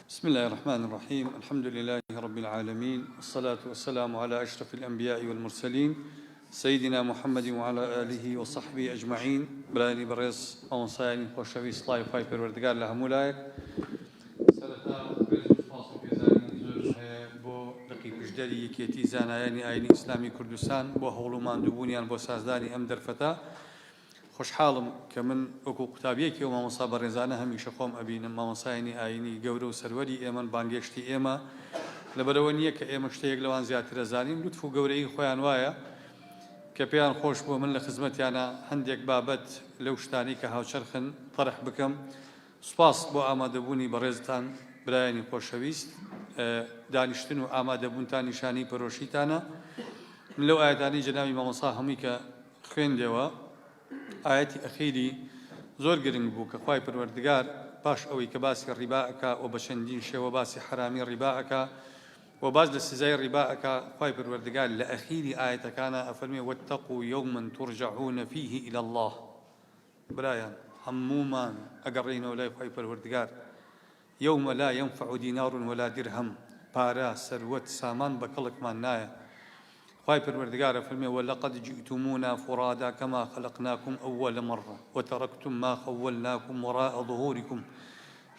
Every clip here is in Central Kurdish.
بسم اللە الرحمن الرحیم الحمد للە رب العالمین الصلاة والسلام علی اشرف الانبیاء والمرسلین سیدنا محمد وعلی آله وصحبه اجمعین برایانی بەڕێز مامۆستایانی خۆشەویست سڵاوی خوای پەروەردگار لە هەموو لایەک سەرەتا ڕێز و سوپاس و پێزانینی زۆرم هەیە بۆ لقی پشدەری یەکێتی زانایانی ئاینی ئیسلامی کوردستان بۆ هەوڵ و ماندووبوونیان بۆ سازدانی ئەم دەرفەتە خۆشحاڵم کە من وەکو قوتابیەکی ئەو مامۆستا بەڕێزانە هەمیشە خۆم ئەبینم، مامۆستایانی ئایینی گەورە و سەروەری ئێمەن، بانگێشتی ئێمە لەبەرئەوە نییە کە ئێمە شتێک لەوان زیاتر ئەزانین، لوتف و گەورەیی خۆیان وایە کە پێیان خۆش بووە من لە خزمەتیانا هەندێک بابەت لەو شتانەی کە هاوچەرخن تەرح بکەم. سوپاس بۆ ئامادەبوونی بەڕێزتان برایانی خۆشەویست، دانیشتن و ئامادەبوونتان نیشانەی پەرۆشیتانە. من لەو ئایەتانەی جەنابی مامۆستا هەمووی کە خوێندەوە ئایەتی ئەخیری زۆر گرنگ بوو کە خوای پەروەردگار پاش ئەوەی کە باسی ڕیبا ئەکا و بە چەندین شێوە باسی حەرامی ڕیبا ئەکا و باس لە سزای ڕیبا ئەکا خوای پەروەردگار لە ئەخیری ئایەتەکانا ئەفەرمێ واتقوا یوما ترجعون فیه الی اللە برایان هەموومان ئەگەڕێینەوە لای خوای پەروەردگار یوم لا ینفع دینار ولا درهم پارە، سەروەت، سامان بە کەڵکمان نایە. خوای پەروەردگار ئەفەرموێ، ولقد جئتمونا فرادا کما خلقناکم اول مرە وترکتم ما خولناکم وراء ظهورکم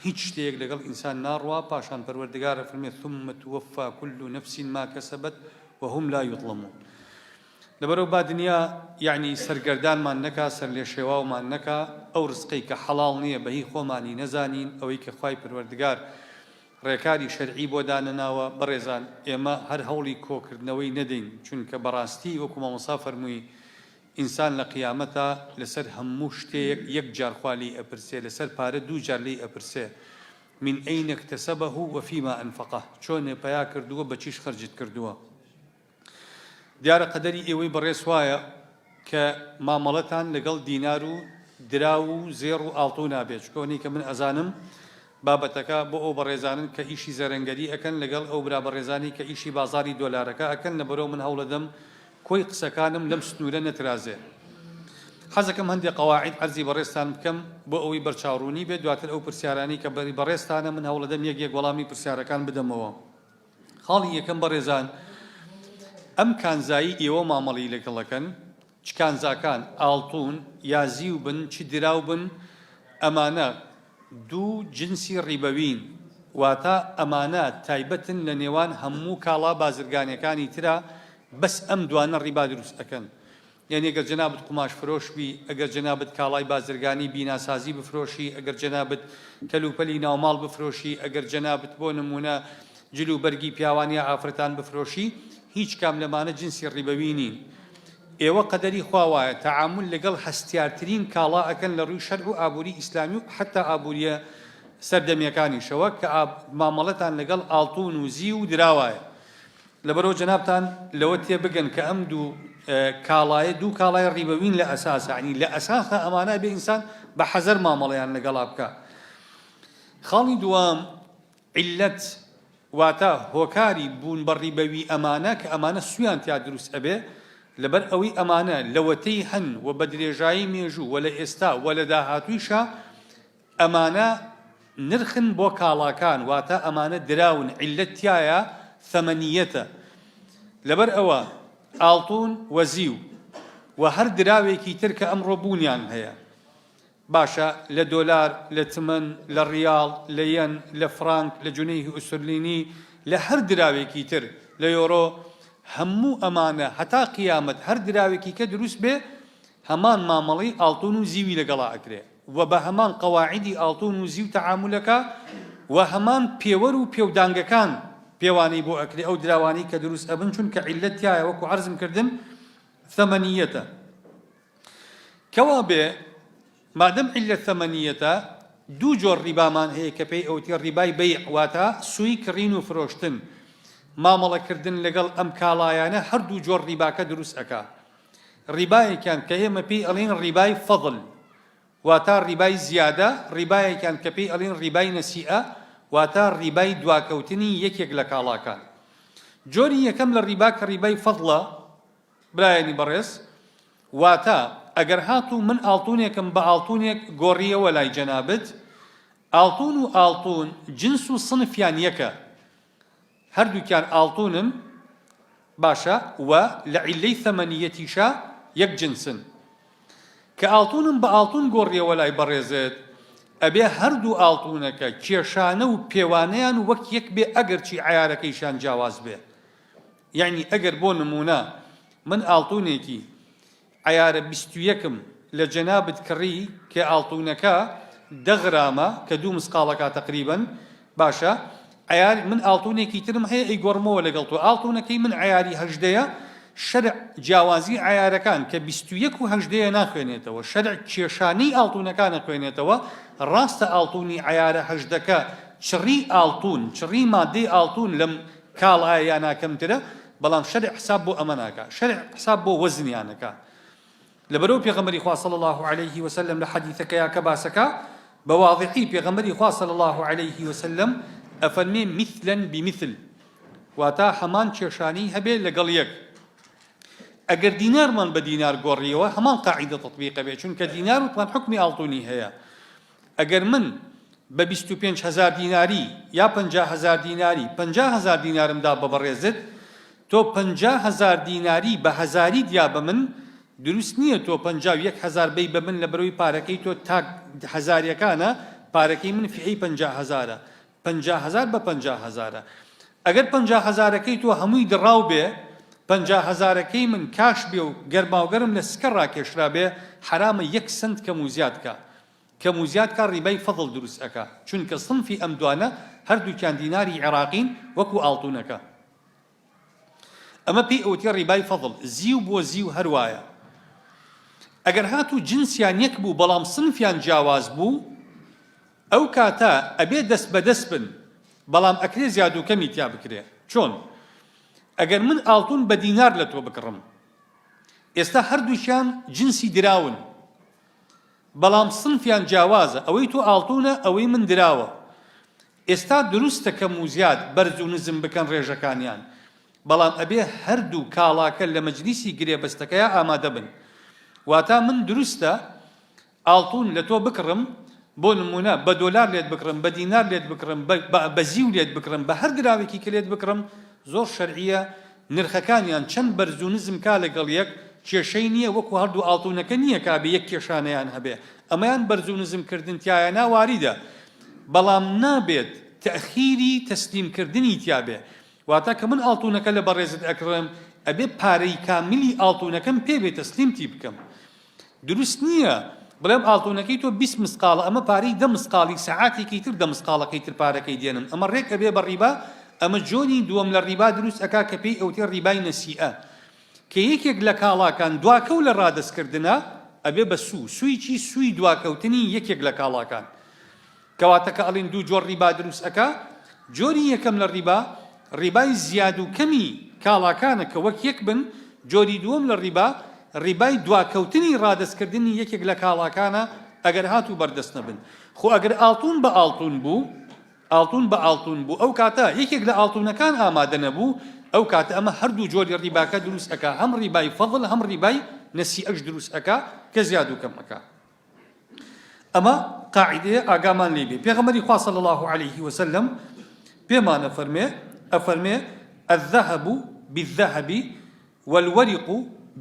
هیچ شتێک لەگەڵ ئینسان ناڕوا، پاشان پەروەردگار ئەفەرموێ، ثم توفی کل نفس ما کسبت وهم لا یظلمون. لەبەرئەوە با دنیا یەعنی سەرگەردانمان نەکا، سەرلێشێواومان نەکا، ئەو ڕزقەی کە حەڵاڵ نییە بە هی خۆمانی نەزانین، ئەوەی کە خوای پەروەردگار ڕێکاری شەرعی بۆ دانەناوە، بەڕێزان ئێمە هەر هەوڵی کۆکردنەوەی نەدەین، چونکە بەڕاستی وەکو مامۆستا فەرمووی ئینسان لە قیامەتا لەسەر هەموو شتێک یەک جار خوا لێی ئەپرسێ، لەسەر پارە دوو جار لێی ئەپرسێ، من این اکتسبه وفیما انفقه، چۆنێ پەیا کردووە بە چیش خەرجت کردووە. دیارە قەدەری ئێوەی بەڕێز وایە کە مامەڵەتان لەگەڵ دینار و دراو و زێڕ و ئاڵتونا بێت، چونکە ئەوەی کە من ئەزانم بابەتەکە بۆ ئەو بەڕێزانن کە ئیشی زەرەنگەری ئەکەن لەگەڵ ئەو برا بەڕێزانی کە ئیشی بازاڕی دۆلارەکە ئەکەن، لەبەرئەوە من هەوڵەدەم کۆی قسەکانم لەم سنوورە نەترازێ. حەزەکەم هەندێ قەواعید عەرزی بەڕێزتان بکەم بۆ ئەوەی بەرچاوڕوونی بێت، دواتر ئەو پرسیارانەی کە بەڕێزتانە من هەوڵەدەم یەک یەک وەڵامی پرسیارەکان بدەمەوە. خاڵی یەکەم بەڕێزان ئەم کانزایی ئێوە مامەڵی لەگەڵ ئەکەن چ کانزاکان ئاڵتون یا زیو بن چ دراو بن ئەمانە دوو جنسی ڕیبەوین واتە ئەمانە تایبەتن لە نێوان هەموو کاڵا بازرگانیەکانی ترا بەس ئەم دوانە ڕیبا دروست ئەکەن یانی ئەگەر جەنابت قوماش فرۆش بی، ئەگەر جەنابت کاڵای بازرگانی بیناسازی بفرۆشی، ئەگەر جەنابت کەلوپەلی ناوماڵ بفرۆشی، ئەگەر جەنابت بۆ نموونە جل و بەرگی پیاوان یا ئافرەتان بفرۆشی، هیچ کام لەمانە جنسی ڕیبەوی نین. ئێوە قەدەری خوا وایە تەعامول لەگەڵ هەستیارترین کاڵا ئەکەن لە ڕووی شەرع و ئابووری ئیسلامی و حەتا ئابووریە سەردەمیەکانیشەوە کە مامەڵەتان لەگەڵ ئاڵتوون و زیو و دراوایە. لەبەرئەوە جەنابتان لەوە تێبگەن کە ئەم دوو کاڵایە دوو کاڵای ڕیبەوین لە ئەساسا یعنی لە ئەساسا ئەمانە بێ ئینسان بە حەزەر مامەڵەیان لەگەڵا بکا. خاڵی دووەم عیللەت واتە هۆکاری بوون بە ڕیبەوی ئەمانە کە ئەمانە سویان تیا دروست ئەبێ لەبەر ئەوەی ئەمانە لەوەتەی هەن و بە درێژایی مێژوو و لە ئێستا و لە داهاتوویشا ئەمانە نرخن بۆ کاڵاکان واتە ئەمانە دراون عیللەت تیایە ثەمەنیەتە لەبەر ئەوە ئاڵتون و زیو و هەر دراوێکی تر کە ئەمڕۆ بوونیان هەیە باشە لە دۆلار لە تمەن لە ڕیاڵ لە یەن لە فرانک لە جونەیهی ئوسترلینی لە هەر دراوێکی تر لە یۆرۆ هەموو ئەمانە هەتا قیامەت هەر دراوێکی کە دروست بێ هەمان مامەڵەی ئاڵتون و زیوی لەگەڵا ئەکرێ و بە هەمان قەواعیدی ئاڵتون و زیو تەعامول ئەکا و هەمان پێوەر و پێودانگەکان پێوانەی بۆ ئەکرێ ئەو دراوانەی کە دروست ئەبن چونکە عیللەت تیایە وەکو عەرزم کردن ثەمەنییەتە کەوابێ مادەم عیللەت ثەمەنییەتە دوو جۆر ڕیبامان هەیە کە پێی ئەوترێ ڕیبای بەیع واتە سوی کڕین و فرۆشتن مامەڵەکردن لەگەڵ ئەم کاڵایانە هەردوو جۆر ڕیباکە دروست ئەکا ڕیبایەکیان کە ئێمە پێی ئەڵێین ڕیبای فەضل واتە ڕیبای زیادە، ڕیبایەکیان کە پێی ئەڵێین ڕیبای نەسیئە واتە ڕیبای دواکەوتنی یەکێک لە کاڵاکان. جۆری یەکەم لە ڕیبا کە ڕیبای فەضلە برایانی بەڕێز واتە ئەگەر هاتوو من ئاڵتونێکم بە ئاڵتونێک گۆڕیەوە لای جەنابت. ئاڵتون و ئاڵتون جنس و صنفیان یەکە هەردووکیان ئاڵتونن باشە و لە عیلەی ثەمەنیەتیشا یەک جنسن کە ئاڵتونم بە ئاڵتون گۆڕیەوە لای بەڕێزت ئەبێ هەردوو ئاڵتونەکە کێشانە و پێوانەیان وەک یەک بێ ئەگەرچی عەیارەکەیشیان جیاواز بێ یەعنی ئەگەر بۆ نمونە من ئاڵتونێکی عەیارە 21 م لە جەنابت کڕی کە ئاڵتونەکە دە غرامە کە دوو مسقاڵەکا تەقریبەن باشە عەیار من ئاڵتونێکی ترم هەیە ئەیگۆڕمەوە لەگەڵ تۆ ئاڵتونەکەی من عەیاری هەژدەیە شەرع جیاوازی عەیارەکان کە 21 و هەژدەیە ناخوێنێتەوە شەرع کێشانەی ئاڵتونەکان ئەخوێنێتەوە ڕاستە ئاڵتونی عەیارە هەژدەکە چڕی ئاڵتون چڕی مادەی ئاڵتون لەم کاڵایەیانا کەمترە بەڵام شەرع حساب بۆ ئەمە ناکا شەرع حساب بۆ وەزنیان ئەکا لەبەرئەوە پێغەمبەری خوا صلی اللە علیه وسلم لە حەدیثەکەیا کە باسەکا بە واضحی پێغەمبەری خوا صلی اللە علیه وسلم ئەفەرمێ مثلا بمثل واتا هەمان کێشانی هەبێ لەگەڵ یەک ئەگەر دینارمان بە دینار گۆڕیەوە هەمان قاعیدە تطبیقە بێ چونکە دینار وتمان حکمی ئاڵتونی هەیە ئەگەر من بە 25 هەزار دیناری یا 50 هەزار دیناری 50 هەزار دینارم دا بە بەڕێزت تۆ 50 هەزار دیناری بە هەزاری دیا بە من دروست نییە تۆ 51 هەزار بەی بە من لە بەرەوەی پارەکەی تۆ تاک هەزاریەکانە پارەکەی من فیعی 50 هەزارە 50 هەزار بە 50 هەزارە ئەگەر 50 هەزارەکەی تۆ هەمووی دڕاو بێ 50 هەزارەکەی من کاش بێ و گەرماوگەرم لە سکە ڕاکێشرا بێ حەرامە یەک سنت کەم و زیاد کا کەم و زیاد کا ڕیبای فەزڵ دروست ئەکا چونکە سنفی ئەم دوانە هەردووکیان دیناری عێراقین وەکو ئاڵتونەکە ئەمە پێی ئەوترێ ڕیبای فەزڵ زیو بۆ زیو هەر وایە ئەگەر هاتوو جنسیان یەک بوو بەڵام سنفیان جیاواز بوو ئەو کاتە ئەبێ دەست بە دەست بن بەڵام ئەکرێ زیاد و کەمی تیا بکرێ چۆن ئەگەر من ئاڵتون بە دینار لە تۆ بکڕم ئێستا هەردووکیان جنسی دراون بەڵام سنفیان جیاوازە ئەوەی تۆ ئاڵتونە ئەوەی من دراوە ئێستا دروستە کەم و زیاد بەرز و نزم بکەن ڕێژەکانیان بەڵام ئەبێ هەردوو کاڵاکە لە مەجلیسی گرێبەستەکەیا ئامادە بن واتا من دروستە ئاڵتون لە تۆ بکڕم بۆ نمونە بە دۆلار لێت بکڕم بە دینار لێت بکڕم بە زیو لێت بکڕم بە هەر دراوێکی کە لێت بکڕم زۆر شەرعیە نرخەکانیان چەند بەرز و نزم کا لەگەڵ یەک کێشەی نیە وەکو هەردوو ئاڵتونەکە نیە کا بێ یەک کێشانەیان هەبێ ئەمەیان بەرز و نزم کردن تیایانا واریدە بەڵام نابێت تەئخیری تەسلیم کردنی تیا بێ واتە کە من ئاڵتونەکە لە بەڕێزت ئەکڕم ئەبێ پارەی کاملی ئاڵتونەکەم پێ بێ تەسلیمتی بکەم دروست نییە بڵێم ئاڵتونەکەی تۆ 20 مسقاڵە ئەمە پارەی دە مسقاڵی سەعاتێکی تر دە مسقاڵەکەی تر پارەکەی دێنم ئەمە ڕێک ئەبێ بە ڕیبا ئەمە جۆری دووەم لە ڕیبا دروست ئەکا کە پێی ئەوتێ ڕیبای نەسیئە کە یەکێک لە کاڵاکان دواکەو لە ڕادەستکردنا ئەبێ بە سوو سووی چی سووی دواکەوتنی یەکێک لە کاڵاکان کەواتە کە ئەڵێن دوو جۆر ڕیبا دروست ئەکا، جۆری یەکەم لە ڕیبا، ڕیبای زیاد و کەمی کاڵاکانە کە وەک یەک بن، جۆری دووەم لە ڕیبا، ڕیبای دواکەوتنی ڕادەستکردنی یەکێک لە کاڵاکانە ئەگەر هاتوو بەردەست نەبن. خۆ ئەگەر ئاڵتوون بە ئاڵتوون بوو، ئاڵتوون بە ئاڵتوون بوو ئەو کاتە یەکێک لە ئاڵتوونەکان ئامادە نەبوو، ئەو کاتە ئەمە هەردوو جۆری ڕیباکە دروست ئەکا، هەم ڕیبای فەزڵ هەم ڕیبای نەسیئەش دروست ئەکا کە زیاد و کەم ئەکا. ئەمە قاعیدەیە ئاگامان لێی بێ پێغەمبەری خوا صلی اللە علیه وسلم پێمان ئەفەرمێ ئەفەرمێ الذهب بالذهب والورق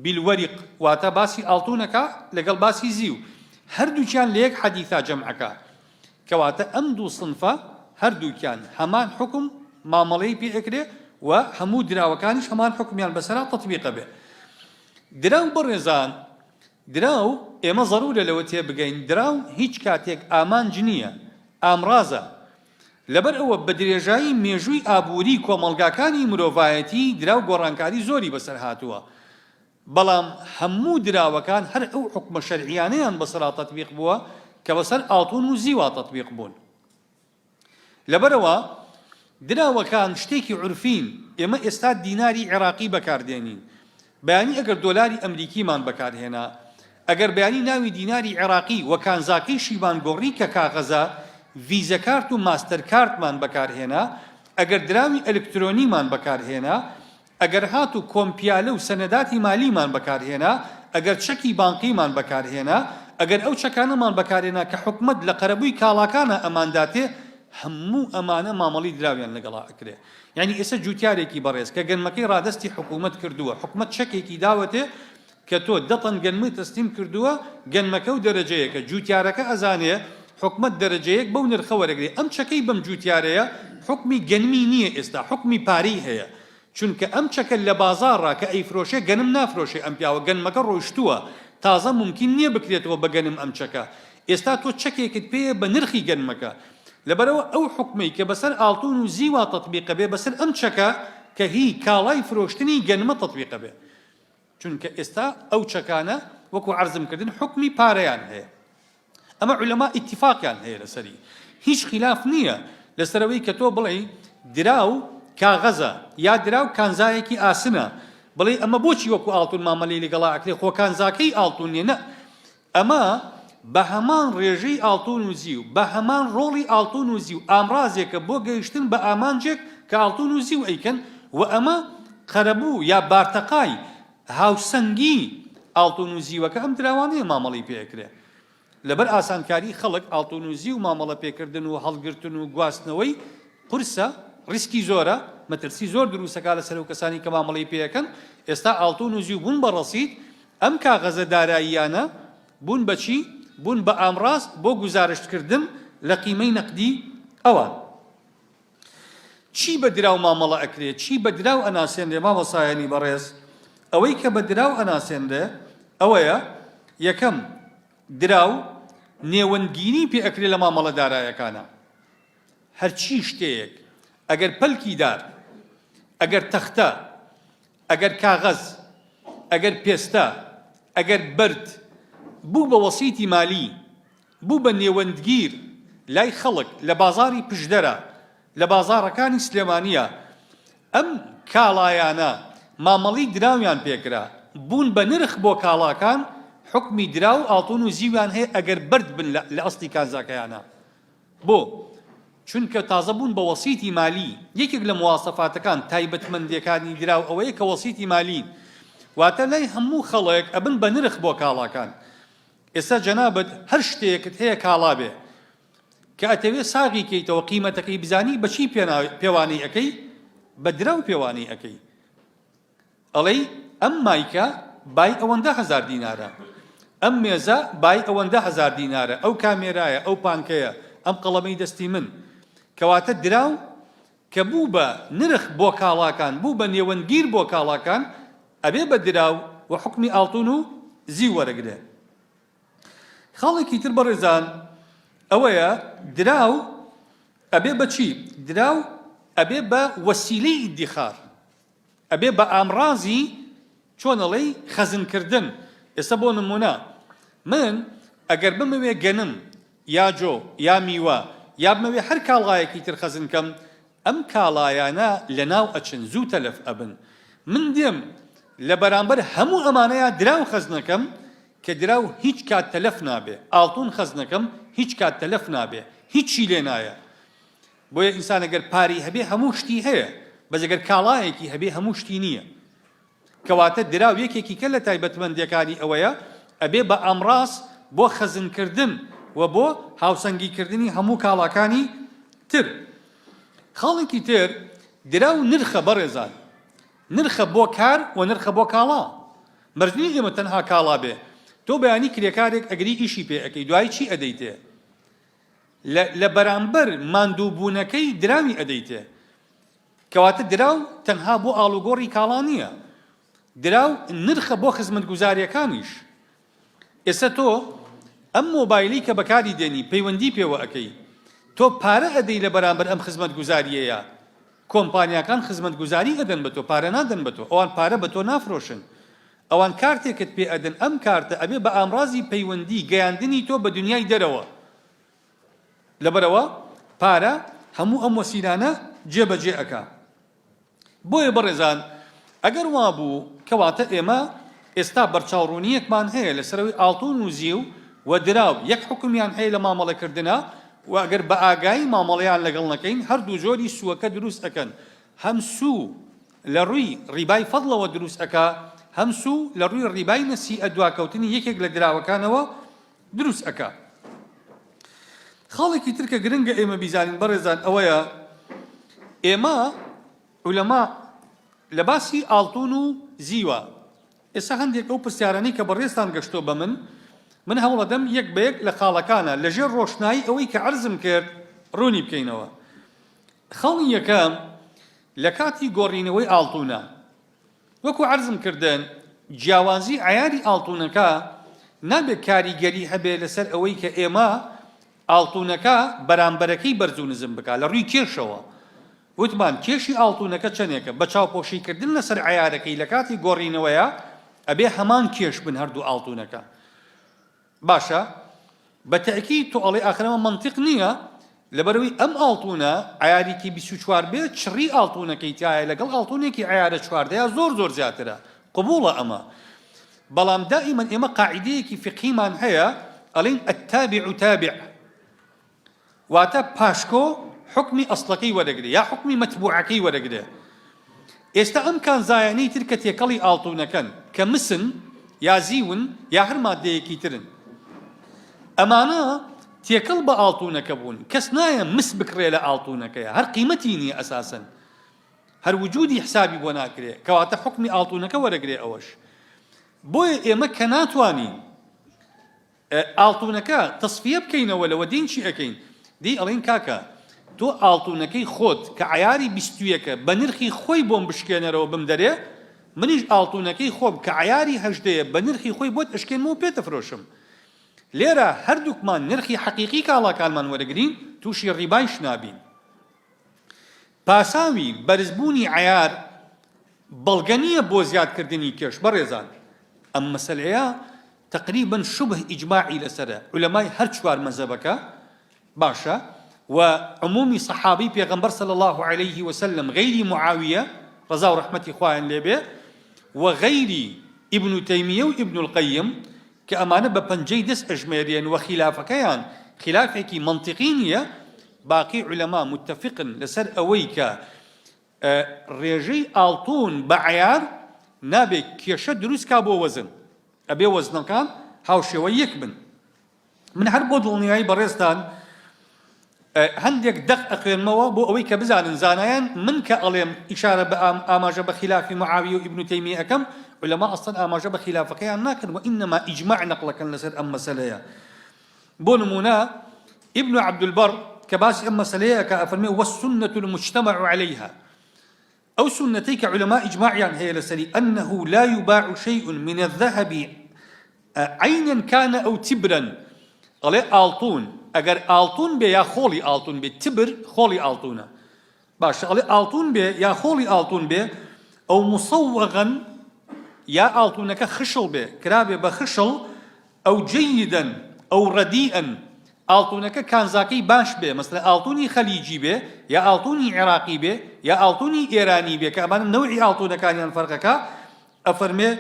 بالورق واتە باسی ئاڵتونەکە لەگەڵ باسی زیو هەردووکیان لە یەک حەدیثا جەمعەکە کەواتە ئەم دوو صنفە هەردووکیان هەمان حکم مامەڵەی پێ ئەکرێ و هەموو دراوەکانیش هەمان حکمیان بەسەرا تطبیقە بێ دراو بەڕێزان دراو، ئێمە زەرورە لەوە تێبگەین دراو هیچ کاتێک ئامانج نییە، ئامرازە. لەبەر ئەوە بە درێژایی مێژووی ئابووری کۆمەڵگاکانی مرۆڤایەتی دراو گۆڕانکاری زۆری بەسەر هاتووە. بەڵام هەموو دراوەکان هەر ئەو حوکمە شەرعیانەیان بەسەرا تەتبیق بووە کە بەسەر ئاڵتون و زیوا تەتبیق بوون. لەبەرئەوە دراوەکان شتێکی عورفین، ئێمە ئێستا دیناری عێراقی بەکاردێنین، بەیانی ئەگەر دۆلاری ئەمریکیمان بەکارهێنا، ئەگەر بەیانی ناوی دیناری عێراقی و کانزاکەیشیمان گۆڕی کە کاغەزە، ڤیزە کارت و ماستەر کارتمان بەکارهێنا، ئەگەر دراوی ئەلکترۆنیمان بەکارهێنا، ئەگەر هاتوو کۆمپیالە و سەنەداتی مالیمان بەکارهێنا، ئەگەر چەکی بانقیمان بەکارهێنا، ئەگەر ئەو چەکانەمان بەکارهێنا کە حکومەت لە قەرەبووی کاڵاکانا ئەمانداتێ، هەموو ئەمانە مامەڵەی دراویان لەگەڵا ئەکرێ. یانی ئێستا جووتیارێکی بەڕێز کە گەنمەکەی ڕادەستی حکوومەت کردووە، حکومەت چەکێکی داوەتێ کە تۆ دە تەن گەنمت تەسلیم کردووە، گەنمەکە و دەرەجەیەکە، جووتیارەکە ئەزانێ حکومەت دەرەجەیەک بەو نرخە وەرەگرێ، ئەم چەکەی بەم جووتیارەیە حوکمی گەنمی نییە ئێستا، حوکمی پارەی هەیە. چونکە ئەم چەکە لە بازاڕا کە ئەیفرۆشێ گەنم نافرۆشێ ئەم پیاوە گەنمەکە ڕۆیشتووە تازە مومکین نیە بکرێتەوە بە گەنم ئەم چەکە ئێستا تۆ چەکێکت پێیە بە نرخی گەنمەکە لەبەرئەوە ئەو حوکمەی کە بەسەر ئاڵتون و زیوا تەتبیقە بێ بەسەر ئەم چەکە کە هی کاڵای فرۆشتنی گەنمە تەتبیقە بێ چونکە ئێستا ئەو چەکانە وەکو عەرزم کردن حوکمی پارەیان هەیە. ئەمە عولەما ئیتیفاقیان هەیە لەسەری هیچ خیلاف نییە لەسەرەوەی کە تۆ بڵێی دراو کاغەزە یا دراو کانزایەکی ئاسنە بڵێ ئەمە بۆچی وەکو ئاڵتون مامەلەی لەگەڵا ئەکرێ خۆ کانزاکەی ئاڵتون نیە نە ئەمە بە هەمان ڕێژەی ئاڵتون و زیو بە هەمان ڕۆڵی ئاڵتون و زیو ئامرازێکە بۆ گەیشتن بە ئامانجێک کە ئاڵتون و زیو ئەیکەن و ئەمە قەرەبوو یا بارتەقای هاوسەنگی ئاڵتون و زیوەکە ئەم دراوانەیە مامەڵەی پێ ئەکرێ. لەبەر ئاسانکاری خەڵک ئاڵتون و زیو مامەڵە پێکردن و هەڵگرتن و گواستنەوەی قورسە، ڕیسکی زۆرە، مەترسی زۆر دروستەکا لەسەر ئەو کەسانی کە مامەڵەی پێ ئەکەن، ئێستا ئاڵتون و زیو بوون بە ڕەسید، ئەم کاغەزە داراییانە بوون بە چی؟ بوون بە ئامڕاز بۆ گوزارشتکردن لە قیمەی نەقدی ئەوان. چی بە دراو مامەڵە ئەکرێ؟ چی بە دراو ئەناسێنرێ مامۆستایانی بەڕێز؟ ئەوەی کە بە دراو ئەناسێنرێ ئەوەیە، یەکەم، دراو نێوەندگیری پێ ئەکرێ لە مامەڵە دارایەکانا. هەرچی شتێیەک، ئەگەر پەلکی دار، ئەگەر تەختە، ئەگەر کاغەز، ئەگەر پێستە، ئەگەر بەرد، بوو بە وەسیتی مالی، بوو بە نێوەندگیر لای خەڵک لە بازاڕی پشدەرە، لە بازاڕەکانی سلێمانییە، ئەم کاڵایانە مامەڵەی دراویان پێکرا، بوون بە نرخ بۆ کاڵاکان، حوکمی دراو و ئاڵتون و زیویان هەیە ئەگەر بەرد بن لە ئەسڵی کانزاکەیانا. بۆ؟ چونکە تازە بوون بە وەسیتی مالی، یەکێک لە مواسەفاتەکان، تایبەتمەندییەکانی، دراو ئەوەیە کە وەسیتی مالین، واتە لای هەموو خەڵک ئەبن بە نرخ بۆ کاڵاکان. ئێستا جەنابت هەر شتێکت هەیە کاڵا بێ کە ئەتەوێ ساغی کەیتەوە قیمەتەکەی بزانی بە چی پێوانەی ئەکەی؟ بە دراو پێوانەی ئەکەی. ئەڵێی ئەم مایکە بای ئەوەندە هەزار دینارە، ئەم مێزە بای ئەوەندە هەزار دینارە، ئەو کامێرایە، ئەو پانکەیە، ئەم قەڵەمەی دەستی من. کەواتە دراو کە بوو بە نرخ بۆ کاڵاکان، بوو بە نێوەندگیر بۆ کاڵاکان، ئەبێ بە دراو و حوکمی ئاڵتون و زیو وەرەگرێ. خاڵێکی تر بەڕێزان ئەوەیە دراو ئەبێ بە چی؟ دراو ئەبێ بە وەسیلەی ئیدیخار. ئەبێ بە ئامڕازی چۆن ئەڵێی خەزن کردن ئێستا بۆ نمونە من ئەگەر بمەوێ گەنم یا جۆ یا میوە یا بمەوێ هەر کاڵایەکی تر خەزن کەم ئەم کاڵایانە لەناو ئەچن زوو تەلەف ئەبن من دێم لە بەرامبەر هەموو ئەمانەیا دراو خەزنەکەم کە دراو هیچ کات تەلەف نابێ ئاڵتون خەزنەکەم هیچ کات تەلەف نابێ هیچی لێ نایە بۆیە ئینسان ئەگەر پارەی هەبێ هەموو شتی هەیە بەس ئەگەر کاڵایەکی هەبێ هەموو شتی نییە کەواتە دراو یەکێکی کە لە تایبەتمەندیەکانی ئەوەیە ئەبێ بە ئامڕاز بۆ خەزنکردن و بۆ هاوسەنگیکردنی هەموو کاڵاکانی تر خاڵێکی تر دراو نرخە بەڕێزان نرخە بۆ کار و نرخە بۆ کاڵا مەرج نییە ئێمە تەنها کاڵا بێ تۆ بەیانی کرێکارێک ئەگری ئیشی پێ ئەکەی دوایی چی ئەدەیتێ لە لە بەرامبەر ماندووبوونەکەی دراوی ئەدەیتێ. کەواتە دراو تەنها بۆ ئاڵوگۆڕی کاڵا نییە. دراو نرخە بۆ خزمەتگوزارییەکانیش. ئێستا تۆ ئەم مۆبایلەی کە بەکاری دێنی پەیوەندی پێوە ئەکەی، تۆ پارە ئەدەی لە بەرامبەر ئەم خزمەتگوزارییەیە. کۆمپانیاکان خزمەتگوزاری ئەدەن بە تۆ، پارە نادەن بە تۆ. ئەوان پارە بە تۆ نافرۆشن. ئەوان کارتێکت پێ ئەدەن، ئەم کارتە ئەبێ بە ئامڕازی پەیوەندی گەیاندنی تۆ بە دونیای دەرەوە. لەبەرئەوە پارە هەموو ئەم وەسیلانە جێ بەجێ ئەکا. بۆیە بەڕێزان ئەگەر وابوو کەواتە ئێمە ئێستا بەرچاوڕوونییەکمان هەیە لەسەر ئەوەی ئاڵتون و زیو و دراو یەک حوکمیان هەیە لە مامەڵەکردنا و ئەگەر بە ئاگایی مامەڵەیان لەگەڵ نەکەین هەردوو جۆری سووەکە دروست ئەکەن هەم سوو لە ڕووی ڕیبای فەزڵەوە دروست ئەکا هەم سوو لە ڕووی ڕیبای نەسیئە دواکەوتنی یەکێک لە دراوەکانەوە. دروست ئەکا. خاڵێکی تر کە گرنگە ئێمە بیزانین بەڕێزان ئەوەیە ئێمە عولەما لە باسی ئاڵتون و زیوە ئێستا هەندێک ئەو پرسیارانەی کە بەڕێزتان گەشتۆ بە من من هەوڵەدەم یەک بە یەک لە خاڵەکانە لەژێر ڕۆشنایی ئەوەی کە عەرزم کرد ڕوونی بکەینەوە. خاڵی یەکەم لە کاتی گۆڕینەوەی ئاڵتونە وەکو عەرزم کردن جیاوازی عەیاری ئاڵتونەکە نابێت کاریگەری هەبێ لەسەر ئەوەی کە ئێمە ئاڵتونەکە بەرامبەرەکەی بەرز و نزم بکا لە ڕووی کێشەوە وتمان کێشی ئاڵتونەکە چەندێکە بە چاوپۆشی کردن لەسەر عەیارەکەی لە کاتی گۆڕینەوەیا ئەبێ هەمان کێش بن هەردوو ئاڵتونەکە باشە بە تەئکید تۆ ئەڵێی ئاخر ئەمە مەنتیق نییە لەبەرئەوەی ئەم ئاڵتونە عەیاریکی 24 بێ چڕی ئاڵتونەکەی تایە لەگەڵ ئاڵتونێکی عەیارە چواردەیا زۆر زۆر زیاترە قبوڵە ئەمە بەڵام دائیمەن ئێمە قاعیدەیەکی فیقهیمان هەیە ئەڵێین التابع تابع واتە پاشکۆ حوکمی ئەسڵەکەی وەرەگرێ یا حوکمی مەتبوعەکەی وەرەگرێ. ئێستا ئەم کانزایانەی تر کە تێکەڵی ئاڵتونەکەن کە مسن یا زیون یا هەر مادەیەکی ترن ئەمانە تێکەڵ بە ئاڵتونەکە بوون کەس نایە مس بکڕێ لە ئاڵتونەکەیە هەر قیمەتی نییە ئەساسەن هەر وجودی حسابی بۆ ناکرێ کەواتە حوکمی ئاڵتونەکە وەرەگرێ ئەوەش بۆیە ئێمە کە ناتوانین ئاڵتونەکە تەسفیە بکەینەوە لەوە دێین چی ئەکەین دێی ئەڵێین کاکە تۆ ئاڵتونەکەی خۆت کە عەیاری بیستویەکە بە نرخی خۆی بۆم بشکێنەرەوە بمدەرێ منیش ئاڵتونەکەی خۆم کە عەیاری هەژدەیە بە نرخی خۆی بۆت ئەشکێنمەوە پێت ئەفرۆشم لێرە هەردووکمان نرخی حەقیقی کاڵاکانمان وەرەگرین توشی ڕیبایش نابین پاساوی بەرزبوونی عەیار بەڵگە نییە بۆ زیادکردنی کێش بەڕێزان ئەم مەسەلەیە تەقریبەن شوبه ئیجماعی لەسەرە عولەمای هەر چوار مەزەبەکە باشە و عمومی سەحابەی پێغەمبەر صلی اللە علیه وسلم غەیری معاویە ڕەزا و ڕەحمەتی خوایان لێبێ و غەیری ئیبن تەیمیە و ئیبن القیم کە ئەمانە بە پەنجەی دەست ئەژمێرێن و خیلافەکەیان خیلافێکی مەنتیقی نییە باقی عولەما متفقن لەسەر ئەوەی کە ڕێژەی ئاڵتون بە عەیار نابێ کێشە دروست کا بۆ وەزن ئەبێ وەزنەکان هاوشێوەی یەک بن من هەر بۆ دڵنیایی بەڕێزتان هەندێک دەق ئەخوێنمەوە بۆ ئەوەی کە بزانن زانایان من کە ئەڵێم ئیشارە بە ئاماژە بە خلافی معاویە و ئیبن تەیمیە ئەکەم علەما ئەسڵەن ئاماژە بە خلافەکەیان ناکەن و ئینەما ئیجماع نەقڵەکەن لەسەر ئەم مەسەلەیە بۆ نموونە ئیبن عەبدولبەڕ کە باسی ئەم مەسەلەیە ئەکا ئەفەرموێ والسنة المجتمع علیها ئەو سوننەتەی کە عولەما ئیجماعیان هەیە لەسەری أنه لا يباع شيء من الذهب عينا كان أو تبرا ئەڵێ ئاڵتون ئەگەر ئاڵتون بێ یا خۆڵی ئاڵتون بێ تبر خۆڵی ئاڵتونە باشە ئەڵێ ئاڵتون بێ یا خۆڵی ئاڵتون بێ أو مصوغا یا ئاڵتونەکە خشڵ بێ کرابێ بە خشڵ أو جيدا أو رديئا ئاڵتونەکە کانزاکەی باش بێ مەسەلەن ئاڵتونی خەلیجی بێ یا ئاڵتونی عێراقی بێ یا ئاڵتونی ئێرانی بێ کە ئەمانە نەوعی ئاڵتونەکانیان فەرقەکە ئەفەرمێ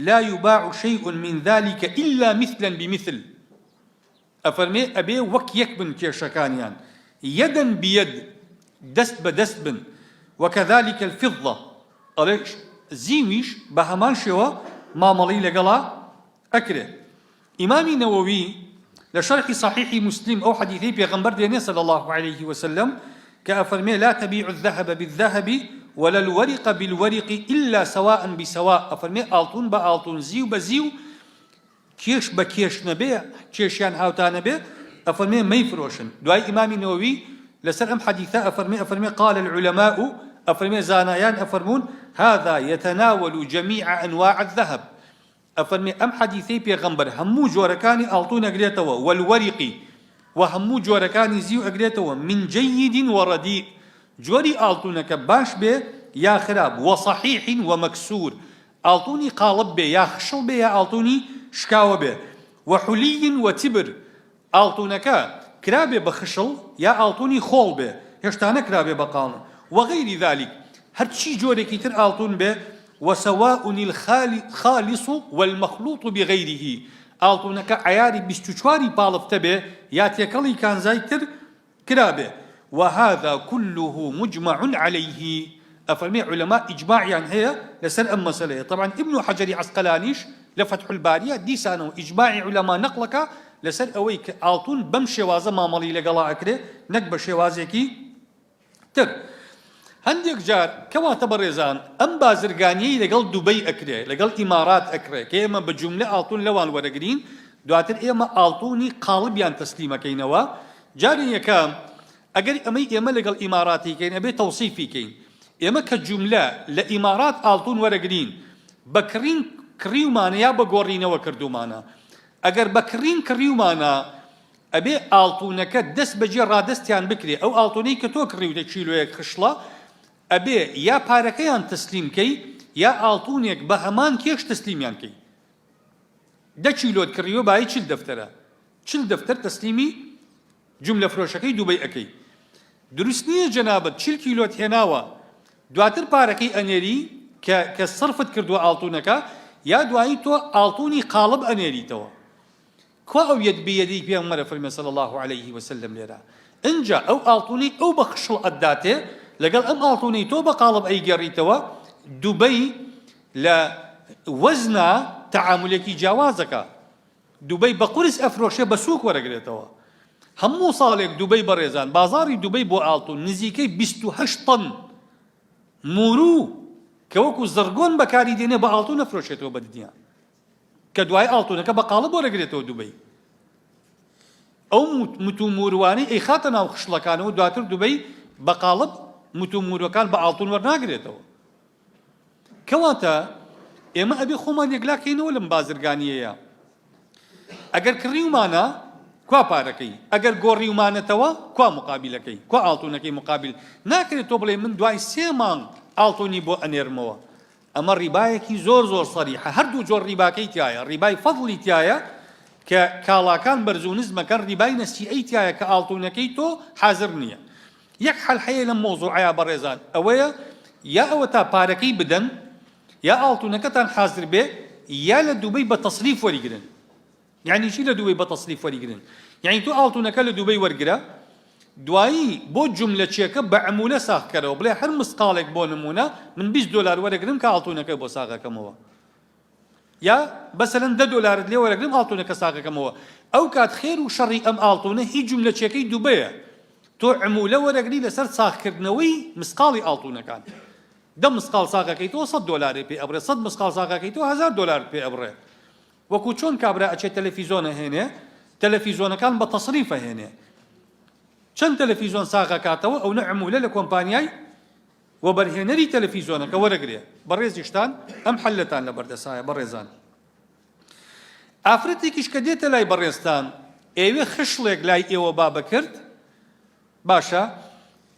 لا يباع شيء من ذلك إلا مثلا بمثل ئەفەرمێ ئەبێ وەک یەک بن کێشەکانیان يدا بيد دەست بە دەست بن وكذلك الفضة ئەڵێ زیویش بە هەمان شێوە مامەڵەی لەگەڵا ئەکرێ. ئیمامی نەوەوی لە شەرحی صحیحی موسلیم ئەو حەدیثەی پێغەمبەر دێنێ صلی اللە علیه وسلم کە ئەفەرمێ لا تبیع الذهب بالذهب ولا الورق بالورق إلا سواء بسواء ئەفەرمێ ئاڵتون بە ئاڵتون زیو بە زیو کێش بە کێش نەبێ کێشیان هاوتا نەبێ ئەفەرمێ مەیفرۆشن دوای ئیمامی نەوەوی لەسەر ئەم حەدیثە ئەفەرمێ ئەفەرمێ قال العلماء ئەفەرمێ زانایان ئەفەرموون هذا يتناول جميع أنواع الذهب ئەفەرمێ ئەم حەدیسەی پێغەمبەر هەموو جۆرەکانی ئاڵتون ئەگرێتەوە، والورق، وە هەموو جۆرەکانی زیو ئەگرێتەوە، من جید وردیء، جۆری ئاڵتونەکە باش بێ یا خراپ، وصحیح ومکسور، ئاڵتونی قاڵب بێ یا خشڵ بێ یا ئاڵتونی شکاوە بێ، وحلی وتبر، ئاڵتونەکە کرابێ بە خشڵ یا ئاڵتونی خۆڵ بێ هێشتا نەکرابێ بە قاڵن وغیر ذلک هەرچی جۆرێکی تر ئاڵتون بێ وسواء الخالص والمخلوط بغیره ئاڵتونەکە عەیاری 24 ی پاڵفتە بێ یا تێکەڵی کانزای تر کرابێ وهذا كله مجمع علیه ئەفەرمێ عولەما ئیجماعیان هەیە لەسەر ئەم مەسەلەیە تەبعەن ئیبن حەجەری عەسقەلانیش لە فەتح الباریە دیسانەوە ئیجماعی عولەما نەقڵەکا. لەسەر ئەوەی کە ئاڵتون بەم شێوازە مامەڵی لەگەڵا ئەکرێ نەک بە شێوازێکی تر. هەندێک جار کەواتە بەڕێزان ئەم بازرگانیەی لەگەڵ دوبەی ئەکرێ لەگەڵ ئیمارات ئەکڕێ کە ئێمە بە جوملە ئاڵتون لەوان وەرەگرین دواتر ئێمە ئاڵتونی قاڵبیان تەسلیمەکەینەوە جاری یەکەم ئەگەر ئەمەی ئێمە لەگەڵ ئیماراتی کەین ئەبێ تەوسیفی کەین ئێمە کە جوملە لە ئیمارات ئاڵتون وەرەگرین بە کڕین کڕیومانە یا بە گۆڕینەوە کردومانە ئەگەر بە کڕین کڕیومانە ئەبێ ئاڵتونەکە دەست بەجێ ڕادەستیان بکرێ ئەو ئاڵتونەی کە تۆ کڕیوتە کیلۆیەک خشڵە ئەبێ یا پارەکەیان تەسلیم کەی یا ئاڵتونێک بە هەمان کێش تەسلیمیان کەی دە کیلۆت کڕیوە بایی 40 دەفتەرە 40 دەفتەر تەسلیمی جوملە فرۆشەکەی دوبەی ئەکەی دروست نییە جەنابت 40 کیلۆت هێناوە دواتر پارەکەی ئەنێری کە کە سەرفت کردووە ئاڵتونەکە یا دوایی تۆ ئاڵتونی قاڵب ئەنێریتەوە کوا ئەو یەد بە یەدەی پێغەمبەر ئەفەرمێ صلی اللە علیه وسلم لێرە ئنجا ئەو ئاڵتونەی ئەو بە خشڵ ئەتداتێ لەگەڵ ئەم ئاڵتونەی تۆ بە قاڵب ئەیگێڕیتەوە دوبەی لە وەزنا تەعامولێکی جیاوازەکە دوبەی بە قورس ئەفرۆشێ بە سوک وەرەگرێتەوە هەموو ساڵێک دوبەی بەڕێزان بازاڕی دوبەی بۆ ئاڵتون نزیکەی 28 تەن مورو کە وەکو زڕگۆن بەکاری دێنێ بە ئاڵتون ئەفرۆشێتەوە بە دنیا کە دوای ئاڵتونەکە بە قاڵب وەرەگرێتەوە دوبەی ئەو مت و موروانەی ئەیخاتە ناو خشڵەکانەوە دواتر دوبەی بە قاڵب مت و موروەکان بە ئاڵتون وەرناگرێتەوە کەواتە ئێمە ئەبێ خۆمان یەکلاکەینەوە لەم بازرگانیەیە ئەگەر کڕیومانە کوا پارەکەی ئەگەر گۆڕیومانەتەوە کوا مقابلەکەی کوا ئاڵتونەکەی مقابل ناکرێت تۆ بڵێ من دوای سێ مانگ ئاڵتونی بۆ ئەنێرمەوە ئەمە ڕیبایەکی زۆر زۆر سەریحە هەردوو جۆر ڕیباکەی تیایە ڕیبای فەزڵی تیایە کە کاڵاکان بەرز و نزمەکەن ڕیبای نەسیئەی تیایە کە ئاڵتونەکەی تۆ حازر نییە یەک حەل هەیە لەم مەوزوعەیا بەڕێزان ئەوەیە یا ئەوەتا پارەکەی بدەن یا ئاڵتونەکەتان حازر بێ یا لە دوبەی بە تەسریف وەریگرن یعنی چی لە دوبەی بە تەسریف وەریگرن یعنی تۆ ئاڵتونەکە لە دوبەی وەرگرە دوایی بۆ جوملە چیەکە بە عمولە ساغ کەرەوە بڵێ هەر مسقاڵێک بۆ نمونە من 20 دۆلار وەرەگرم کە ئاڵتونەکە بۆ ساغەکەمەوە یا بەسەلەن دە دۆلارت لێ وەرەگرم ئاڵتونەکە ساغەکەمەوە ئەو کات خێر و شەڕی ئەم ئاڵتونە هی جوملە چیەکەی دوبەیە تۆ عمولە وەرەگری لەسەر ساغکردنەوەی مسقاڵی ئاڵتونەکان دە مسقاڵ ساغەکەی تۆ 100 دۆلارێ پێ ئەبڕێ 100 مسقاڵ ساغەکەی تۆ 1000 دۆلارت پێ ئەبڕێ وەکو چۆن کابرا ئەچێ تەلەفیزۆن ئەهێنێ تەلەفیزۆنەکان بە تەسریف ئەهێنێ چەند تەلەفیزۆن ساغ ئەکاتەوە ئەونە عمولە لە کۆمپانیای وەبەرهێنەری تەلەفیزۆنەکە وەرەگرێ بەڕێزیشتان ئەم حەلەتان لەبەردەسایە بەڕێزان ئافرەتێکیش کە دێتە لای بەڕێزتان ئێوێ خشڵێک لای ئێوە با بەکرد باشە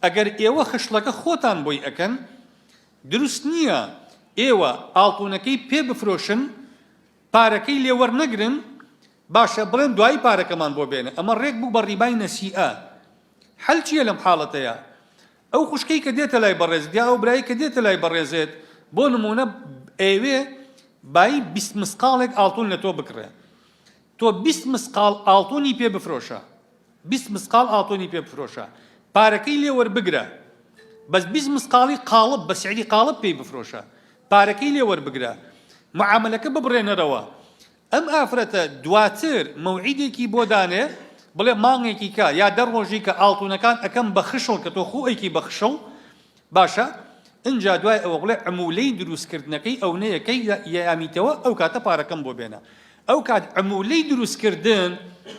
ئەگەر ئێوە خشڵەکە خۆتان بۆی ئەکەن دروست نییە ئێوە ئاڵتونەکەی پێ بفرۆشن پارەکەی لێ وەرنەگرن باشە بڵێن دوایی پارەکەمان بۆ بێنە ئەمە ڕێک بوو بە ڕیبای نەسیئە حەل چییە لەم حاڵەتەیا ئەو خوشکەی کە دێتە لای بەڕێزت یا ئەو برای کە دێتە لای بەڕێزت بۆ نمونە ئەیەوێ بایی 20 مسقاڵێک ئاڵتون لە تۆ بکڕێ تۆ 20 مسقاڵ ئاڵتونی پێ بفرۆشە 20 مسقاڵ ئاڵتونی پێ بفرۆشە پارەکەی لێ وەربگرە بەس 20 مسقاڵی قاڵب بە سعری قاڵب پێی بفرۆشە پارەکەی لێ وەربگرە معامەلەکە ببڕێنەرەوە ئەم ئافرەتە دواتر مەوعیدێکی بۆ دانێ بڵێ مانگێکی کە یا دە ڕۆژی کە ئاڵتونەکان ئەکەم بە خشڵ کە تۆ خۆ ئەیکی بە خشڵ باشە ئینجا دوای ئەوە بڵێ عمولەی دروستکردنەکەی ئەونەیە کەی یامیتەوە ئەو کاتە پارەکەم بۆ بێنە ئەو کات عمولەی دروستکردن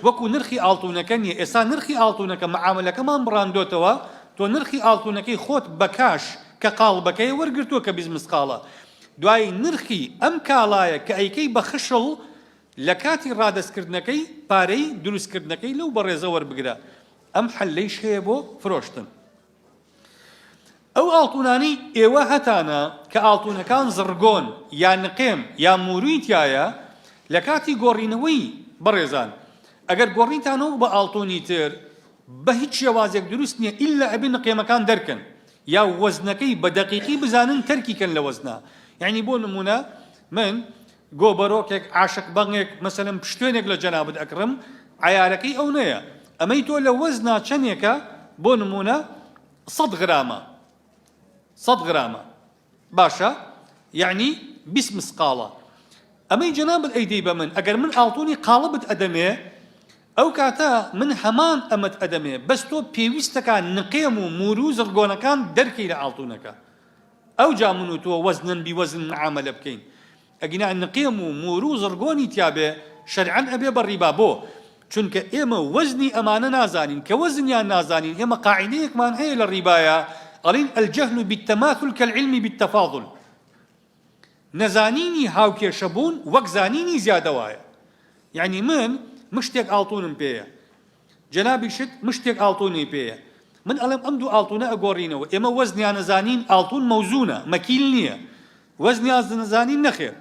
وەکو نرخی ئاڵتونەکە نییە ئێستا نرخی ئاڵتونەکە معاملەکەمان بڕاندۆتەوە تۆ نرخی ئاڵتونەکەی خۆت بە کاش کە قاڵبەکەی وەرگرتووە کە 20 مسقاڵە دوای نرخی ئەم کاڵایە کە ئەیکەی بە خشڵ لە کاتی ڕادەستکردنەکەی پارەی دروستکردنەکەی لەو بەڕێزە وەربگرە ئەم حەلەیش هەیە بۆ فرۆشتن. ئەو ئاڵتونانەی ئێوە هەتانە کە ئاڵتونەکان زڕگۆن یا نقێم یا موروی تیایە لە کاتی گۆڕینەوەی بەڕێزان ئەگەر گۆڕینتانەوە بە ئاڵتونی تر بە هیچ شێوازێک دروست نییە ئیلا ئەبێ نقێمەکان دەرکەن یا وەزنەکەی بە دەقیقی بزانن تەرکی کەن لە وەزنا یعنی بۆ نمونە من گۆبەرۆکێک عاشق بەنگێک مەسەلەن پشتێنێک لە جەنابت ئەکڕم عەیارەکەی ئەو نەیە ئەمەی تۆ لە وەزنا چەندێکە بۆ نمونە سەد غرامە سەد غرامە باشە یعنی 20 مسقاڵە ئەمەی جەنابت ئەیدەی بە من ئەگەر من ئاڵتونی قاڵبت ئەدەمێ. ئەو کاتە من هەمان ئەمەت ئەدەمێ بەس تۆ پێویستەکا نقێم و مورو زڕگۆنەکان دەرکەی لە ئاڵتونەکە ئەوجا من و تۆ وەزنەن بی وەزن معامەلە بکەین ئەگینا نقێم و مورو زڕگۆنی تیابێ شەرعەن ئەبێ بە ڕیبا بۆ؟ چونکە ئێمە وەزنی ئەمانە نازانین کە وەزنیان نازانین ئێمە قاعیدەیەکمان هەیە لە ڕیبایا ئەڵێین الجهل بالتماثل کالعلم بالتفاضل نەزانینی هاوکێشە بوون وەک زانینی زیادە وایە یەعنی من مشتێک ئاڵتونم پێیە جەنابیشت مشتێک ئاڵتونی پێیە من ئەڵێم ئەم دوو ئاڵتونە ئەگۆڕینەوە ئێمە وەزنیان نەزانین ئاڵتون مەوزونە مەکیل نییە وەزنیان نەزانین نەخێر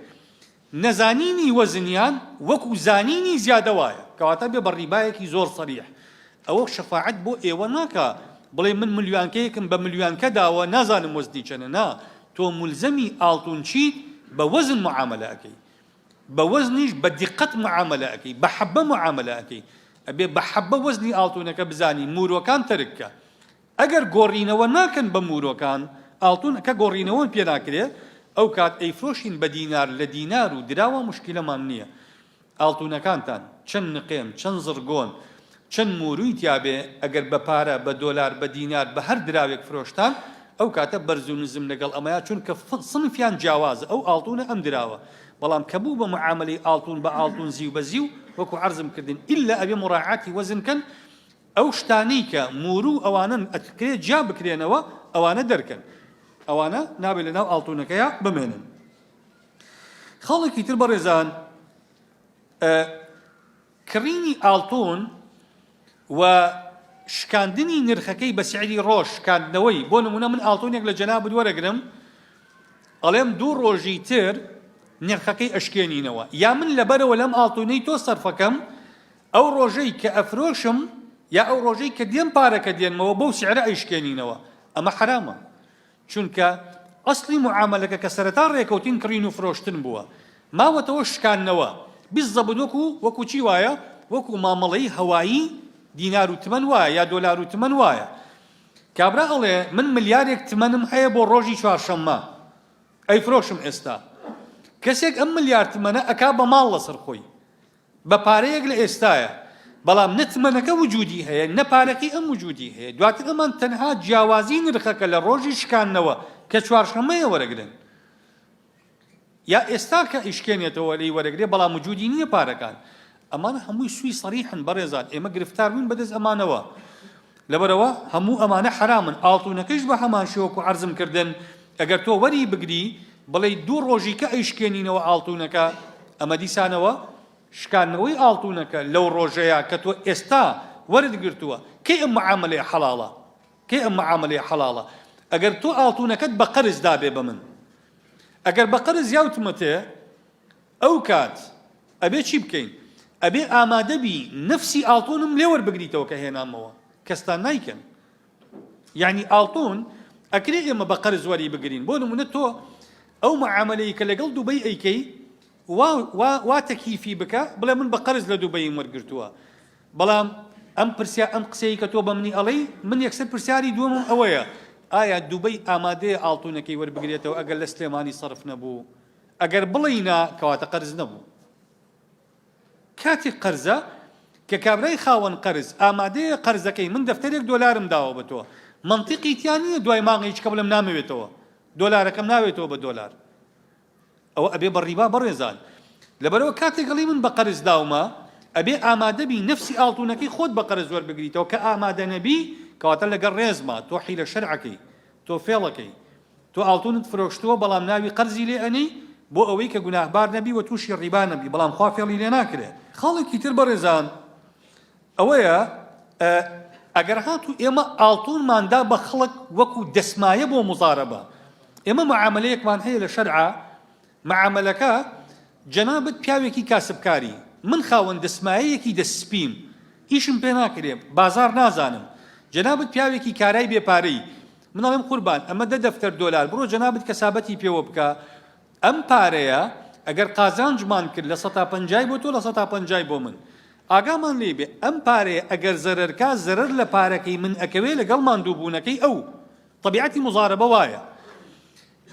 نەزانینی وەزنیان وەکو زانینی زیادە وایە کەواتە بێ بە ڕیبایەکی زۆر سەریح ئەوە شەفاعەت بۆ ئێوە ناکا بڵێ من ملیۆنکەیەکم بە ملیۆنکە داوە نازانم وەزنی چەنە نا تۆ مولزەمی ئاڵتون چیت بە وەزن معامەلە ئەکەی بە وەزنیش بە دیقەت معامەلە ئەکەی بە حەبە معامەلە ئەکەی ئەبێ بە حەبە وەزنی ئاڵتونەکە بزانی مورۆکان تەرک کە ئەگەر گۆڕینەوە ناکەن بە مورۆکان ئاڵتون کە گۆڕینەوەن پێ ناکرێ ئەو کات ئەیفرۆشین بە دینار لە دینار و دراوە موشکیلەمان نیە ئاڵتونەکانتان چەند نقێم چەند زڕگۆن چەند موروی تیابێ ئەگەر بە پارە بە دۆلار بە دینار بە هەر دراوێک فرۆشتان ئەو کاتە بەرز و نزم لەگەڵ ئەمەیا چونکە سنفیان جیاوازە ئەو ئاڵتونە ئەم دراوە بەڵام کە بوو بە معامەلەی ئاڵتون بە ئاڵتون زیو بە زیو وەکو عەرزم کردن ئیلا ئەبێ موراعاتی وەزن کەن ئەو شتانەی کە مورو ئەوانەن ئەکرێ جیا بکرێنەوە ئەوانە دەرکەن ئەوانە نابێت لەناو ئاڵتونەکەیا بمێنن. خاڵێکی تر بەڕێزان کڕینی ئاڵتون و شکاندنی نرخەکەی بە سعری ڕۆژ شکاندنەوەی بۆ نمونە من ئاڵتونێک لە جەنابت وەرەگرم ئەڵێم دوو ڕۆژی تر نرخەکەی ئەشکێنینەوە یا من لەبەرەوە لەم ئاڵتونەی تۆ سەرفەکەم ئەو ڕۆژەی کە ئەفرۆشم یا ئەو ڕۆژەی کە دێم پارەکە دێنمەوە بەو سعرە ئەیشکێنینەوە ئەمە حەرامە چونکە ئەسڵی موعامەلەکە کە سەرەتا ڕێکەوتین کڕین و فرۆشتن بووە ماوەتەوە شکاندنەوە بالزبط وەکو وەکو چی وایە وەکو مامەڵەی هەوایی دینار و تمەن وایە یا دۆلار و تمەن وایە کابرا ئەڵێ من ملیارێک تمەنم هەیە بۆ ڕۆژی چوارشەممە ئەیفرۆشم ئێستا کەسێک ئەم ملیار تمەنە ئەکا بە ماڵ لەسەر خۆی بە پارەیەک لە ئێستایە بەڵام نە تمەنەکە وجودی هەیە نە پارەکەی ئەم وجودی هەیە دواتر ئەمان تەنها جیاوازی نرخەکە لە ڕۆژی شکاندنەوە کە چوارشەممەیە وەرەگرن یا ئێستا کە ئیشکێنێتەوە لێی وەرەگرێ بەڵام وجودی نییە پارەکان ئەمانە هەمووی سوی سەریحن بەڕێزان ئێمە گرفتار بووین بەدەست ئەمانەوە لەبەرئەوە هەموو ئەمانە حەرامن، ئاڵتونەکەیش بە هەمان شێوە وەکو عەرزم کردن ئەگەر تۆ وەری بگری بڵێی دوو ڕۆژی کە ئەیشکێنینەوە ئاڵتونەکە ئەمە دیسانەوە شکاندنەوەی ئاڵتونەکە لەو ڕۆژەیە کە تۆ ئێستا وەرت گرتووە کەی ئەم معامەلەیە حەڵاڵە کەی ئەم معامەلەیە حەڵاڵە ئەگەر تۆ ئاڵتونەکەت بە قەرز دابێ بە من ئەگەر بە قەرز یاوتمەتێ ئەو کات ئەبێ چی بکەین؟ ئەبێ ئامادە بی نەفسی ئاڵتونم لێ وەربگریتەوە کە هێنامەوە. کەستان نایکەن. یەعنی ئاڵتون ئەکرێ ئێمە بە قەرز وەری بگرین. بۆ نمونە تۆ ئەو معامەلەی کە لەگەڵ دوبەی ئەیکەی وا وا وا تەکیفی بکە بڵێ من بە قەرز لە دوبەیم وەرگرتووە. بەڵام ئەم پرسیا ئەم قسەی کە تۆ بە منی ئەڵێی من یەکسەر پرسیاری دووەمم ئەوەیە ئایا دوبەی ئامادەیە ئاڵتونەکەی وەربگرێتەوە ئەگەر لە سلێمانی سەرف نەبوو؟ ئەگەر بڵێی نا کەواتە قەرز نەبوو. کاتێک قەرزە کە کابرای خاوەن قەرز ئامادەیە قەرزەکەی من دەفتەرێک دۆلارم داوە بە تۆ مەنتیقی تیا نییە دوای مانگێک کە بڵێم نامەوێتەوە دۆلارەکەم ناوێتەوە بە دۆلار ئەوە ئەبێ بە ڕیبا بەڕێزان لەبەرەوە کاتێک ئەڵێی من بە قەرز داومە ئەبێ ئامادەبی نەفسی ئاڵتونەکەی خۆت بە قەرز وەربگریتەوە کە ئامادە نەبی کەواتە لەگەڵ ڕێزما تۆ حیلە شەرعەکەی تۆ فێڵەکەی تۆ ئاڵتونت فرۆشتووە بەڵام ناوی قەرزی لێ ئەنێی بۆ ئەوەی کە گوناهبار نەبی و توشی ڕیبا نەبی بەڵام خوا فێڵی لێ ناکرێ. خاڵێکی تر بەڕێزان ئەوەیە ئەگەر هاتوو ئێمە ئاڵتونمان دا بە خەڵک وەکو دەسمایە بۆ مزارەبە ئێمە معامەلەیەکمان هەیە لە شەرعا معامەلەکە جەنابت پیاوێکی کاسبکاری من خاوەن دەسمایەیەکی دەست سپیم ئیشم پێ ناکرێ بازاڕ نازانم جەنابت پیاوێکی کارای بێ پارەی من ئەڵێم قوربان ئەمە دە دەفتەر دۆلار بڕۆ جەنابت کەسابەتی پێوە بکە ئەم پارەیە ئەگەر قازانجمان کرد لە سەتا پەنجای بۆ تۆ لە سەتا پەنجای بۆ من ئاگامان لێی بێ ئەم پارەیە ئەگەر زەرەرکا زەرەر لە پارەکەی من ئەکەوێ لەگەڵ ماندووبوونەکەی ئەو تەبیعەتی مزارەبە وایە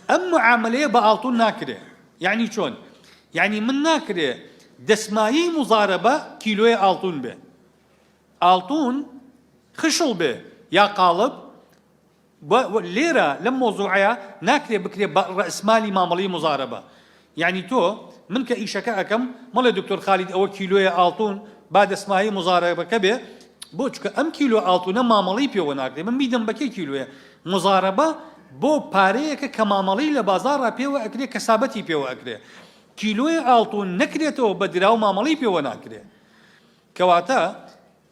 ئەم معامەلەیە بە ئاڵتون ناکرێ یەعنی چۆن یەعنی من ناکرێ دەسمایەی مزارەبە کیلۆیە ئاڵتون بێ. ئاڵتون خشڵ بێ یا قاڵب لێرە لەم مەوزوعەیا ناکرێ بکرێ بە ڕەئسمالی مامەڵەی موزارەبە یەعنی تۆ من کە ئیشەکە ئەکەم مەڵێ دکتۆر خالید ئەوە کیلۆیە ئاڵتون با دەسمایەی موزارەبەکە بێ بۆ چونکە ئەم کیلۆ ئاڵتونە مامەڵەی پێوە ناکرێ من بیدەم بە کێ کیلۆیە موزارەبە بۆ پارەیەکە کە مامەڵەی لە بازاڕا پێوە ئەکرێ کەسابەتی پێوە ئەکرێ کیلۆی ئاڵتون نەکرێتەوە بە دراو مامەڵەی پێوە ناکرێ کەواتە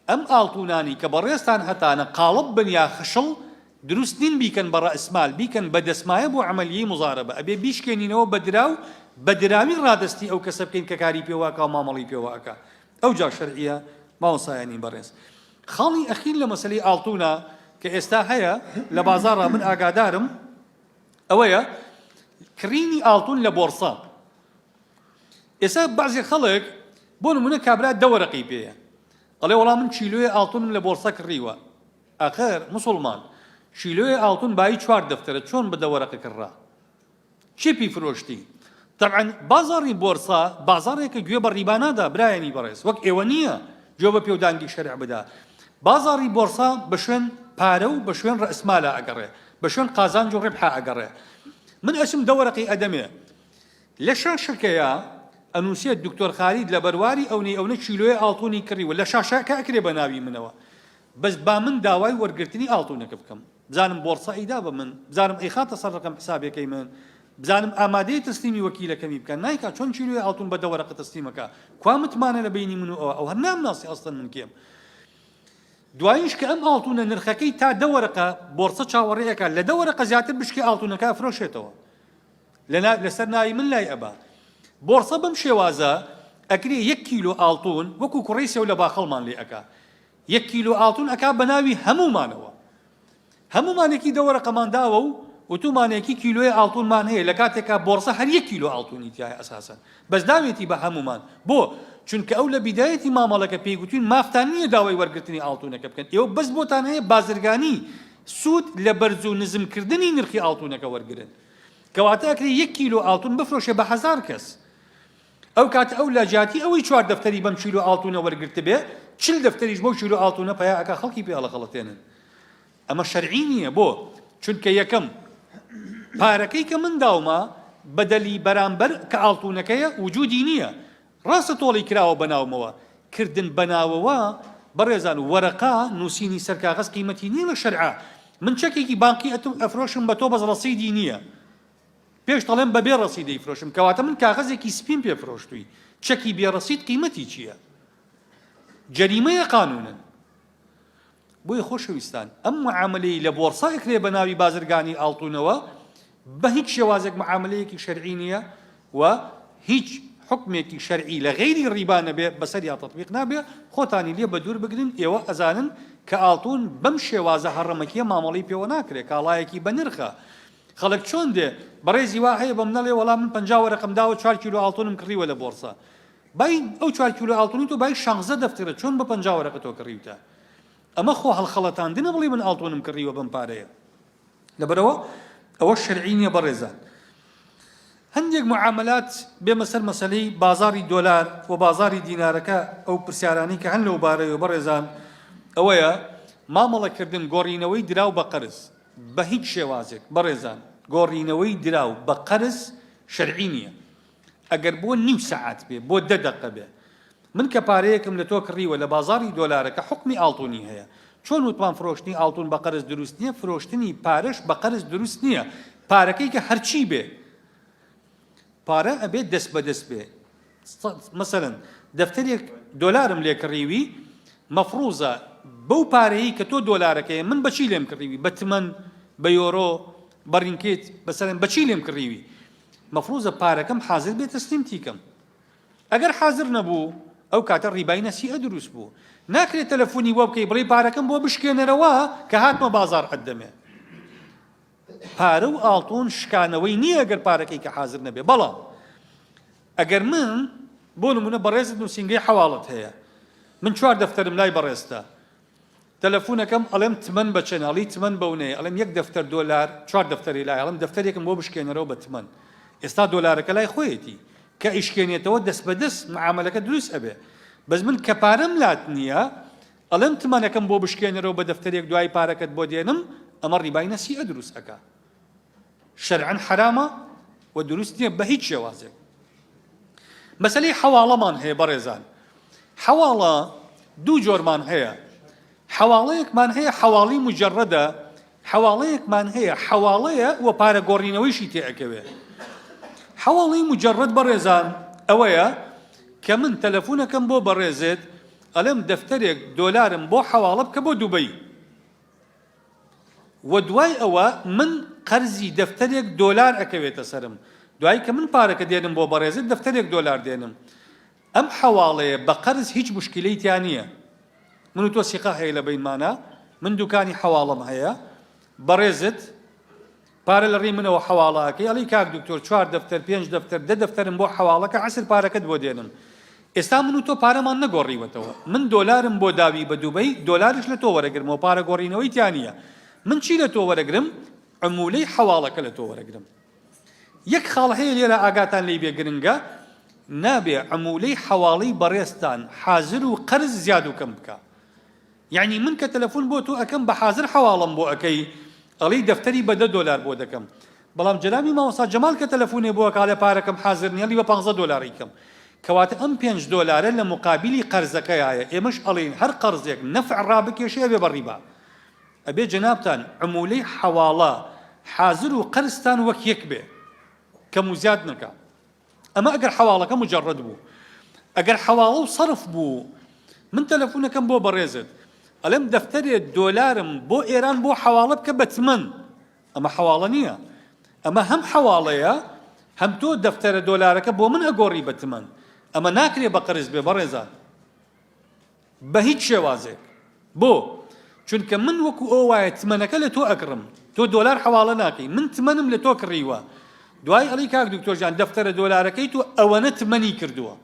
ئەم ئاڵتونانەی کە بەڕێزتان هەتانە قاڵب بن یا خشڵ دروست نین بیکەن بە ڕەئسمال بیکەن بە دەسمایە بۆ عەمەلیەی موزارەبە ئەبێ بیشکێنینەوە بە دراو بە دراوی ڕادەستی ئەو کەسە بکەین کە کاری پێوە ئەکا و مامەڵەی پێوە ئەکا ئەوجا شەرعیە مامۆستایانی بەڕێز خاڵی ئەخیر لە مەسەلەی ئاڵتونا کە ئێستا هەیە لە بازاڕا من ئاگادارم ئەوەیە کڕینی ئاڵتون لە بۆڕسە ئێستا بەعزێ خەڵک بۆ نمونە کابرا دە وەرەقەی پێیە ئەڵێ وەڵا من کیلۆیە ئاڵتونم لە بۆرسە کڕیوە ئەخر موسڵمان کیلۆیە ئاڵتون بایی چوار دەفتەرە چۆن بە دە وەرەقە کڕا کێ پێی فرۆشتی تەبعەن بازاڕی بۆرسە بازاڕێکە گوێ بە ڕیبا نادا برایانی بەڕێز وەک ئێوە نییە گوێ بە پێودانگی شەرع بدا بازاڕی بۆرسە بە شوێن پارە و بە شوێن ڕەئسمالا ئەگەڕێ بە شوێن قازانج و ڕبحا ئەگەڕێ من ئەچم دە وەرەقەی ئەدەمێ لە شاشەکەیا ئەنوسێت دکتۆر خالید لە بەرواری ئەونەی ئەونە کیلۆیە ئاڵتونی کڕیوە لە شاشەکە ئەکرێ بە ناوی منەوە بەس با من داوای وەرگرتنی ئاڵتونەکە بکەم بزانم بۆڕسە ئەیدا بە من بزانم ئەیخاتە سەر ڕەقەم حسابێکەی من بزانم ئامادەیە تەسلیمی وەکیلەکەمی بکە نایکا چۆن کیلۆیە ئاڵتون بە دە وەرەقە تەسلیمەکە کوا متمانە لە بەینی من و ئەوە ئەو هەر نامناسی ئەسڵەن من کێم دواییش کە ئەم ئاڵتونە نرخەکەی تا دە وەرەقە بۆڕسە چاوەڕێ ئەکا لە دە وەرەقە زیاتر بشکێ ئاڵتونەکە ئەفرۆشێتەوە لەسەر ناوی من لای ئەبا. بۆڕسە بەم شێوازە ئەکرێ یەک کیلۆ ئاڵتون وەکو کوڕەی سێو لە باخەڵمان لێ ئەکا. یەک کیلۆ ئاڵتون ئەکا بە ناوی هەموومانەوە. هەموومان یەکی دە وەرەقەمان داوە و وتومانە یەکی کیلۆیە ئاڵتونمان هەیە لە کاتێکا بۆڕسە هەر یەک کیلۆ ئاڵتونی تیایە ئەساسەن. بەس داوێتی بە هەموومان. بۆ؟ چونکە ئەو لە بیدایەتی مامەڵەکە پێی گوتوین مافتان نییە داوای وەرگرتنی ئاڵتونەکە بکەن ئێوە بەس بۆتان هەیە بازرگانی سوود لە بەرز و نزم کردنی نرخی ئاڵتونەکە وەرگرن. کەواتە ئەکرێ یەک کیلۆ ئاڵتون بفرۆشێ بە هەزار کەس. ئەو کاتە ئەو لە جیاتی ئەوەی چوار دەفتەری بەم کیلۆ ئاڵتونە وەرگرتبێ، 40 دەفتەریش بەو کیلۆ ئاڵتونە پەیا ئەکا خەڵکی پێ هەڵەخەڵەتێنن. ئەمە شەرعی نییە. بۆ؟ چونکە یەکەم، پارەکەی کە من داومە بەدەلی بەرامبەر کە ئاڵتونەکەیە وجودی نییە. ڕاستە تۆڵی کراوە بە ناومەوە. کردن بە ناوەوە بەڕێزان وەرەقە نووسینی سەر کاغەز قیمەتی نییە لە شەرعا. من چەکێکی بانقی ئەتم ئەفرۆشم بە تۆ بەس ڕەسیدی نییە. پێش دەڵێم بە بێ ڕەسید دەیفرۆشم کەواتە من کاغەزێکی سپیم پێ فرۆشتووی. چەکی بێ ڕەسید قیمەتی چییە؟ جەریمەیە قانوونەن. بۆیە خۆشەویستان ئەم معامەلەی لە بۆڕسە ئەکرێ بە ناوی بازرگانی ئاڵتونەوە بە هیچ شێوازێک معامەلەیەکی شەرعی نییە و هیچ حوکمێکی شەرعی لە غەیری ڕیبا نەبێ بەسەریا تەتبیق نابێ خۆتانی لێ بەدوور بگرن ئێوە ئەزانن کە ئاڵتون بەم شێوازە هەڕەمەکیە مامەڵەی پێوە ناکرێ کاڵایەکی بەنرخە خەڵک چۆن دێ بەڕێزی وا هەیە بەم نەڵێ وەڵا من 50 وەرەقم داوە چوار کیلۆ ئاڵتونم کڕیوە لە بۆڕسە بای ئەو چوار کیلۆ ئاڵتونی تۆ بای شانزە دەفتەرە چۆن بە 50 وەرەقە تۆ کڕیوتە ئەمە خۆ هەڵخەڵەتاندنە بڵێ من ئاڵتونم کڕیوە بەم پارەیە لەبەرئەوە ئەوە شەرعی نییە بەڕێزان. هەندێک معاملات بێمە سەر مەسەلەی بازاری دۆلار و بازاری دینارەکە ئەو پرسیارانەی کە هەن لەو بارەیەوە بەڕێزان ئەوەیە مامەڵەکردن گۆڕینەوەی دراو بە قەرز بە هیچ شێوازێک بەڕێزان گۆڕینەوەی دراو بە قەرز شەرعی نییە ئەگەر بۆ نیو سەعات بێ بۆ دە دەقە بێ من کە پارەیەکم لە تۆ کڕیوە لە بازاڕی دۆلارەکە حوکمی ئاڵتونی هەیە چۆن وتمان فرۆشتنی ئاڵتون بە قەرز دروست نییە فرۆشتنی پارەش بە قەرز دروست نییە پارەکەی کە هەرچی بێ پارە ئەبێ دەست بە دەست بێ مەسەلەن دەفتەرێک دۆلارم لێ کڕیوی مەفروزە بەو پارەیە کە تۆ دۆلارەکەی من بەچی لێم کڕیوی بە تمەن بە یۆرۆ بە ڕینکێت بەسەرەن بەچی لێم کڕیوی مەفروزە پارەکەم حازر بێ تەسلیمتی کەم ئەگەر حازر نەبوو ئەو کاتە ڕیبای نەسیئە دروست بوو ناکرێت تەلەفۆنی بۆ بکەی بڵێی پارەکەم بۆ بشکێنەرەوە کە هاتمە بازاڕ ئەتدەمێ پارە و ئاڵتون شکانەوەی نییە ئەگەر پارەکەی کە حازر نەبێ بەڵام ئەگەر من بۆ نمونە بەڕێزت نووسینگەی حەواڵت هەیە من چوار دەفتەرم لای بەڕێزتە تەلەفونەکەم ئەڵێم تمەن بە چەنە ئەڵی تمەن بەونەیە ئەڵێم یەک دەفتەر دۆلار چوار دەفتەری لایە ئەڵێم دەفتەرێکم بۆ بشکێنەرەوە بە تمەن ئێستا دۆلارەکە لای خۆیەتی کە ئەیشکێنێتەوە دەست بە دەست معامەلەکە دروست ئەبێ بەس من کە پارەم لات نییە. ئەڵێم تمەنەکەم بۆ بشکێنەرەوە بە دەفتەرێک دوای پارەکەت بۆ دێنم، ئەمە ڕیبای نەسیئە دروست ئەکا. شەرعەن حەرامە و دروست نییە بە هیچ شێوازێک. مەسەلەی حەواڵەمان هەیە بەڕێزان. حەواڵە دوو جۆرمان هەیە. حەواڵەیەکمان هەیە حەواڵی مجەڕەدە، حەواڵەیەکمان هەیە حەواڵەیە و پارە گۆڕینەوەیشی تێ ئەکەوێ. حەواڵەی مجەڕەد بەڕێزان ئەوەیە کە من تەلەفونەکەم بۆ بەڕێزت ئەڵێم دەفتەرێک دۆلارم بۆ حەواڵە بکە بۆ دوبەی و دوای ئەوە من قەرزی دەفتەرێک دۆلار ئەکەوێتە سەرم دوای کە من پارەکە دێنم بۆ بەڕێزت دەفتەرێک دۆلار دێنم ئەم حەواڵەیە بە قەرز هیچ موشکیلەی تیا نییە من و تۆ سیقە هەیە لە بەینمانا من دوکانی حەواڵەم هەیە بەڕێزت پارە لە ڕێی منەوە حەواڵە ئەکەی ئەڵێی کاک دکتۆر چوار دەفتەر پێنج دەفتەر دە دەفتەرم بۆ حەواڵەکە عەسر پارەکەت بۆ دێنم ئێستا من و تۆ پارەمان نەگۆڕیوەتەوە من دۆلارم بۆ داوی بە دوبەی دۆلاریش لە تۆ وەرەگرمەوە پارە گۆڕینەوەی تیا نییە من چی لە تۆ وەرەگرم عمولەی حەواڵەکە لە تۆ وەرەگرم یەک خاڵ هەیە لێرە ئاگاتان لێی بێ گرنگە نابێ عمولەی حەواڵەی بەڕێزتان حازر و قەرز زیاد و کەم بکا یەعنی من کە تەلەفون بۆ تۆ ئەکەم بە حازر حەواڵەم بۆ ئەکەی ئەڵێی دەفتەری بە دە دۆلار بۆ دەکەم بەڵام جەنابی مامۆستا جەمال کە تەلەفونێ بۆ ئەکا ئەڵێ پارەکەم حازر نیە ئەڵی بە پانزە دۆلار ئەیکەم کەواتە ئەم پێنج دۆلارە لە موقابیلی قەرزەکەیایە ئێمەش ئەڵێین هەر قەرزێک نەفع ڕابکێشێ ئەبێ بە ڕیبا ئەبێ جەنابتان عمولەی حەواڵە حازر و قەرزتان وەک یەک بێ کەم و زیاد نەکا. ئەمە ئەگەر حەواڵەکە مجەڕەد بوو. ئەگەر حەواڵە و سەرف بوو من تەلەفونەکەم بۆ بەڕێزت ئەڵێم دەفتەرێ دۆلارم بۆ ئێران بۆ حەواڵە بکە بە تمەن ئەمە حەواڵە نییە ئەمە هەم حەواڵەیە هەم تۆ دەفتەرە دۆلارەکە بۆ من ئەگۆڕی بە تمەن ئەمە ناکرێ بە قەرز بێ بەڕێزان. بە هیچ شێوازێک. بۆ؟ چونکە من وەکو ئەوە وایە تمەنەکە لە تۆ ئەکڕم. تۆ دۆلار حەواڵە ناکەی. من تمەنم لە تۆ کڕیوە. دوای ئەڵێی کاک دکتۆر گیان دەفتەرە دۆلارەکەی تۆ ئەوەنە تمەنی کردووە.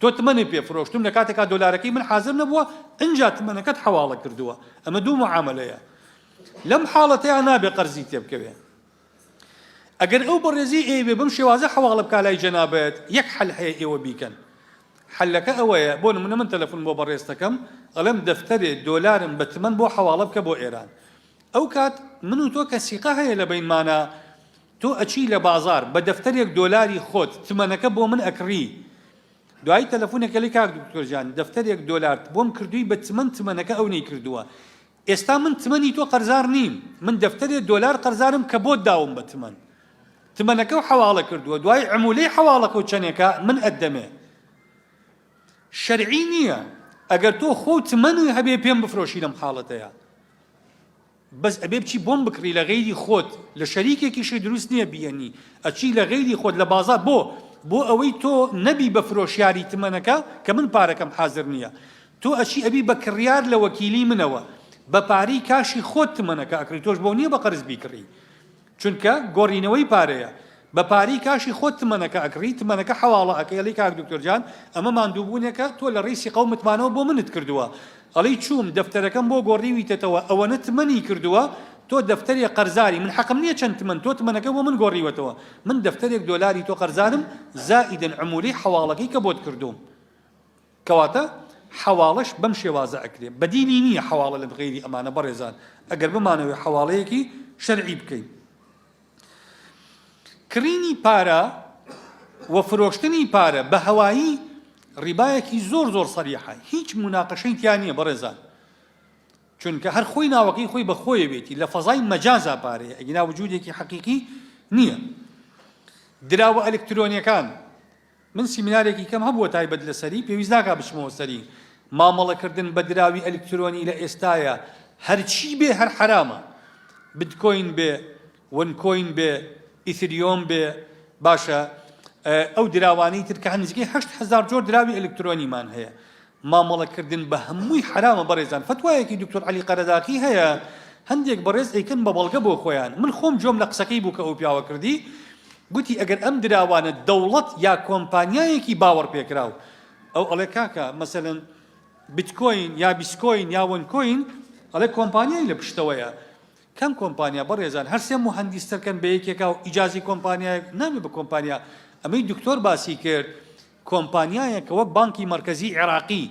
تۆ تمەنت پێ فرۆشتوم لە کاتێکا دۆلارەکەی من حازر نەبووە ئنجا تمەنەکەت حەواڵە کردووە. ئەمە دوو معامەلەیە. لەم حاڵەتەیا نابێ قەرزی تێبکەوێ. ئەگەر ئەو بەڕێزەی ئەیەوێ بەم شێوازە حەواڵە بکا لای جەنابت یەک حەل هەیە ئێوە بیکەن حەلەکە ئەوەیە بۆ نمونە من تەلەفون بۆ بەڕێز دەکەم ئەڵێم دەفتەرێ دۆلارم بە تمەن بۆ حەواڵە بکە بۆ ئێران ئەو کات من و تۆ کە سیقە هەیە لە بەینمانا تۆ ئەچی لە بازار بە دەفتەرێک دۆلاری خۆت تمەنەکە بۆ من ئەکڕی دوایی تەلەفونێکە لی کاک دکتۆر جان دەفتەرێک دۆلارت بۆم کردووی بە تمەن تمەنەکە ئەو نەیکردووە ئێستا من تمەنی تۆ قەرزار نیم، من دەفتەرێ دۆلار قەرزارم کە بۆت داوم بە تمەن. تمەنەکەو حەواڵە کردووە، دوای عمولەی حەواڵەکەو چەنێکە من ئەتدەمێ. شەرعی نییە ئەگەر تۆ خۆو تمەنت هەبێ پێم بفرۆشی لەم حاڵەتەیا. بەس ئەبێ بچی بۆم بکڕی لە غەیری خۆت، لە شەریکێکیشت دروست نییە بیەنی، ئەچی لە غەیری خۆت لە بازاڕ بۆ؟ بۆ ئەوەی تۆ نەبی بە فرۆشیاری تمەنەکە کە من پارەکەم حازر نییە. تۆ ئەچی ئەبی بە کڕیار لە وەکیلی منەوە بە پارەی کاشی خۆت تمەنەکە ئەکڕی تۆش بۆ نیە بە قەرز بیکڕی چونکە گۆڕینەوەی پارەیە بە پارەی کاشی خۆت تمەنەکە ئەکڕی تمەنەکە حەواڵە ئەکەی ئەڵێی کاک دکتۆر جان ئەمە ماندووبوونێکە تۆ لە ڕێی سیقە و متمانەوە بۆ منت کردووە ئەڵێی چووم دەفتەرەکەم بۆ گۆڕیویتەتەوە ئەوەنە تمەنی کردووە تۆ دەفتەرێ قەرزاری من حەقم نییە چەند تمەن تۆ تمەنەکە بۆ من گۆڕیوەتەوە من دەفتەرێک دۆلاری تۆ قەرزارم زائیدەن عمولەی حەواڵەکەی کە بۆت کردووم کەواتە حەواڵەش بەم شێوازە ئەکرێ، بەدیلی نییە حەواڵە لە غەیری ئەمانە بەڕێزان ئەگەر بمانەوێ حەواڵەیەکی شەرعی بکەین. کڕینی پارە و فرۆشتنی پارە بە هەوایی ڕیبایەکی زۆر زۆر سەریحە، هیچ موناقەشەی تیا نییە بەڕێزان، چونکە هەر خۆی ناوەکەی خۆی بە خۆیەوێتی لە فەزای مەجازا پارەیە ئەگینا وجودێکی حەقیقی نییە. دراوە ئەلکترۆنیەکان من سیمینارێکی کەم هەبووە تایبەت لەسەری، پێویست ناکا بچمەوە سەری. مامەڵەکردن بە دراوی ئەلکترۆنی لە ئێستایا هەرچی بێ هەر حەرامە. بتکۆین بێ، OneCoin بێ، ئیثریۆم بێ، باشە ئەو دراوانەی تر کە هەن نزیکەی 8000 جۆر دراوی ئەلکترۆنیمان هەیە. مامەڵە کردن بە هەمووی حەرامە بەڕێزان فەتوایەکی دکتۆر عەلی قەرەداخی هەیە هەندێک بەڕێز ئەیکەن بە بەڵگە بۆ خۆیان من خۆم گوێم لە قسەکەی بوو کە ئەو پیاوە کردی گوتی ئەگەر ئەم دراوانە دەوڵەت یا کۆمپانیایەکی باوەڕ پێکراو ئەو ئەڵێ کاکە مەسەلەن بتکۆین یا بیسکۆین یا OneCoin ئەڵێ کۆمپانیای لە پشتەوەیە کام کۆمپانیا بەڕێزان هەرسێ موهەندیس تەرکەن بە یەکێکا و ئیجازی کۆمپانیایەک نابێ بە کۆمپانیا ئەمەی دکتۆر باسی کرد کۆمپانیایەک کە وەک بانکی مەرکەزی عێراقی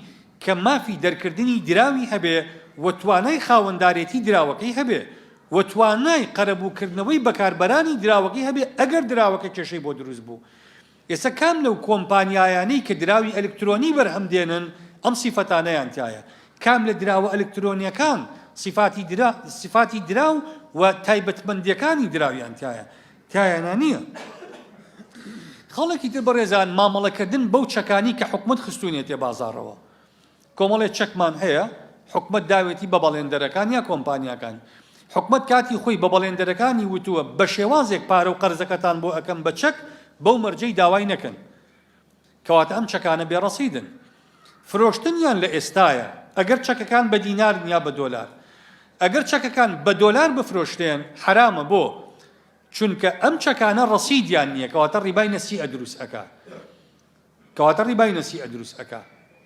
کە مافی دەرکردنی دراوی هەبێ و توانای خاوەندارێتی دراوەکەی هەبێ و توانای قەرەبووکردنەوەی بەکاربەرانی دراوەکەی هەبێ ئەگەر دراوەکە کێشەی بۆ دروست بوو. ئێستا کام لەو کۆمپانیایانەی کە دراوی ئەلکترۆنی بەرهەم دێنن ئەم سیفەتانەیان تیایە؟ کام لە دراوە ئەلکترۆنیەکان سیفاتی درا سیفاتی دراو و تایبەتمەندیەکانی دراویان تیایە؟ تیایانا نییە. خەڵکی تر بەڕێزان مامەڵەکردن بەو چەکانی کە حکومەت خستوونیەتێ بازاڕەوە. کۆمەڵێ چەکمان هەیە حکومەت داوێتی بە بەڵێندەرەکان یا کۆمپانیاکان. حکومەت کاتی خۆی بە بەڵێندەرەکانی وتووە بە شێوازێک پارە و قەرزەکەتان بۆ ئەکەم بە چەک بەو مەرجەی داوای نەکەن. کەواتە ئەم چەکانە بێ ڕەسیدن. فرۆشتنیان لە ئێستایە ئەگەر چەکەکان بە دینارن یا بە دۆلار. ئەگەر چەکەکان بە دۆلار بفرۆشرێن حەرامە بۆ؟ چونکە ئەم چەکانە ڕەسیدیان نییە کەواتە ڕیبای نەسیئە دروست ئەکا. کەواتە ڕیبای نەسیئە دروست ئەکا.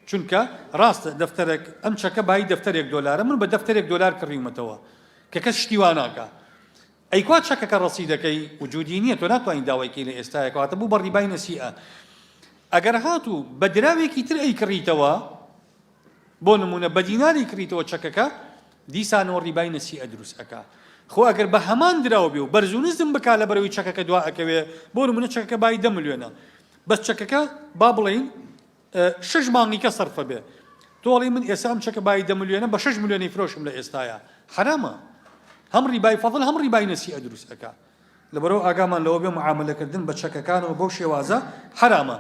چونکە ڕاستە دەفتەرێک ئەم چەکە بایی دەفتەرێک دۆلارە من بە دەفتەرێک دۆلار کڕیومەتەوە کە کەس شتی وا ناکا. ئەی کوا چەکەکە ڕەسیدەکەی وجودی نییە تۆ ناتوانی داوای کەی لە ئێستایا کەواتە بوو بە ڕیبای نەسیئە. ئەگەر هاتوو بە دراوێکی تر ئەیکڕیتەوە بۆ نموونە بە دیناری کڕیتەوە چەکەکە دیسانەوە ڕیبای نەسیئە دروست ئەکا خۆ ئەگەر بە هەمان دراو بێ و بەرز و نزم بکا لەبەرەوەی چەکەکە دوا ئەکەوێ بۆ نموونە چەکەکە بای دە ملیۆنە بەس چەکەکە با بڵێین شەش مانگی کە سەرفە بێ تۆ ئەڵێی من ئێستا ئەم چەکە بای دە ملیۆنە بە شەش ملیۆنی فرۆشم لە ئێستایا حەرامە هەم ڕیبای فەضل هەم ڕیبای نەسیئە دروست ئەکا لەبەرئەوە ئاگامان لەوە بێ معامەلەکردن بە چەکەکانەوە بەو شێوازە حەرامە.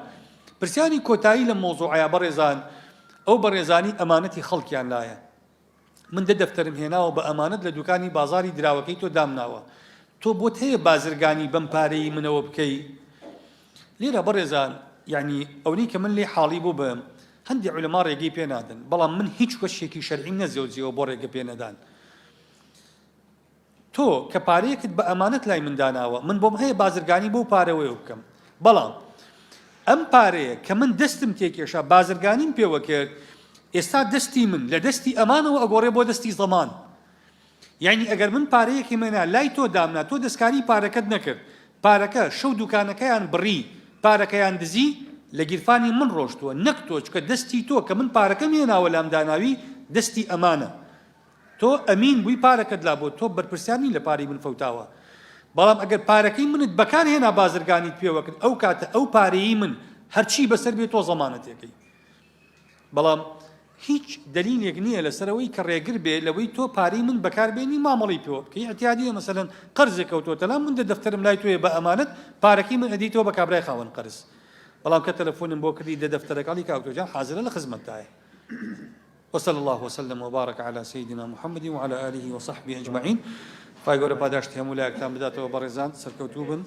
پرسیاری کۆتایی لەم مەوزوعەیا بەڕێزان ئەو بەڕێزانی ئەمانەتی خەڵکیان لایە من دە دەفتەرم هێناوە بە ئەمانەت لە دوکانی بازاری دراوەکەی تۆ دامناوە تۆ بۆت هەیە بازرگانی بەم پارەی منەوە بکەی لێرە بەڕێزان یعنی ئەونەی کە من لێ حاڵی بوو بم هەندی عولەما ڕێگەی پێ نادەن بەڵام من هیچ وەشێکی شەرعیم نەزۆزیەوە بۆ ڕێگە پێ نەدان تۆ کە پارەیەکت بە ئەمانەت لای من داناوە، من بۆم هەیە بازرگانی بەو پارەوەیەوە بکەم. بەڵام ئەم پارەیە کە من دەستم تێکێشا بازرگانیم پێوە کرد، ئێستا دەستی من لە دەستی ئەمانەوە ئەگۆڕێ بۆ دەستی زەمان. یەعنی ئەگەر من پارەیەکم هێنا لای تۆ دامنا، تۆ دەستکاری پارەکەت نەکرد، پارەکە شەو دوکانەکەیان بڕی، پارەکەیان دزی، لە گیرفانی من ڕۆشتووە نەک تۆ، چونکە دەستی تۆ کە من پارەکەم هێناوە لام داناوی، دەستی ئەمانە. تۆ ئەمین بووی پارەکەت لابووە تۆ بەرپرسیار نی لە پارەی من فەوتاوە بەڵام ئەگەر پارەکەی منت بەکار هێنا بازرگانیت پێوە کرد ئەو کاتە ئەو پارەی من هەرچی بەسەر بێ تۆ زەمانەتێکەی بەڵام هیچ دلیلێک نییە لەسەرەوەی کە ڕێگر بێ لەوەی تۆ پارەی من بەکار بێنی مامەڵی پێوە بکەی اعتیادیە مەسەلەن قەرزێک کەوتۆتە لام من دە دەفتەرم لای تۆیە بە ئەمانەت پارەکەی من ئەدیتەوە بە کابرای خاوەن قەرز بەڵام کە تەلەفۆنم بۆ کردی دە دەفتەرەکەڵی کاک تۆ جان حازرە لە خزمەتدایە. وصلی اللە وسلم وبارک علی سیدنا محمد وعلی آله وصحبه اجمعین خوای گەورە پاداشتی هەموو لایەکتان بداتەوە بەڕێزان سەرکەوتوو بن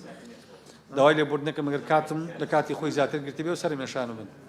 داوای لێبوردنەکەم ئەگەر کاتم لە کاتی خۆی زیاتر گرتبێ و سەرم ێشانبن.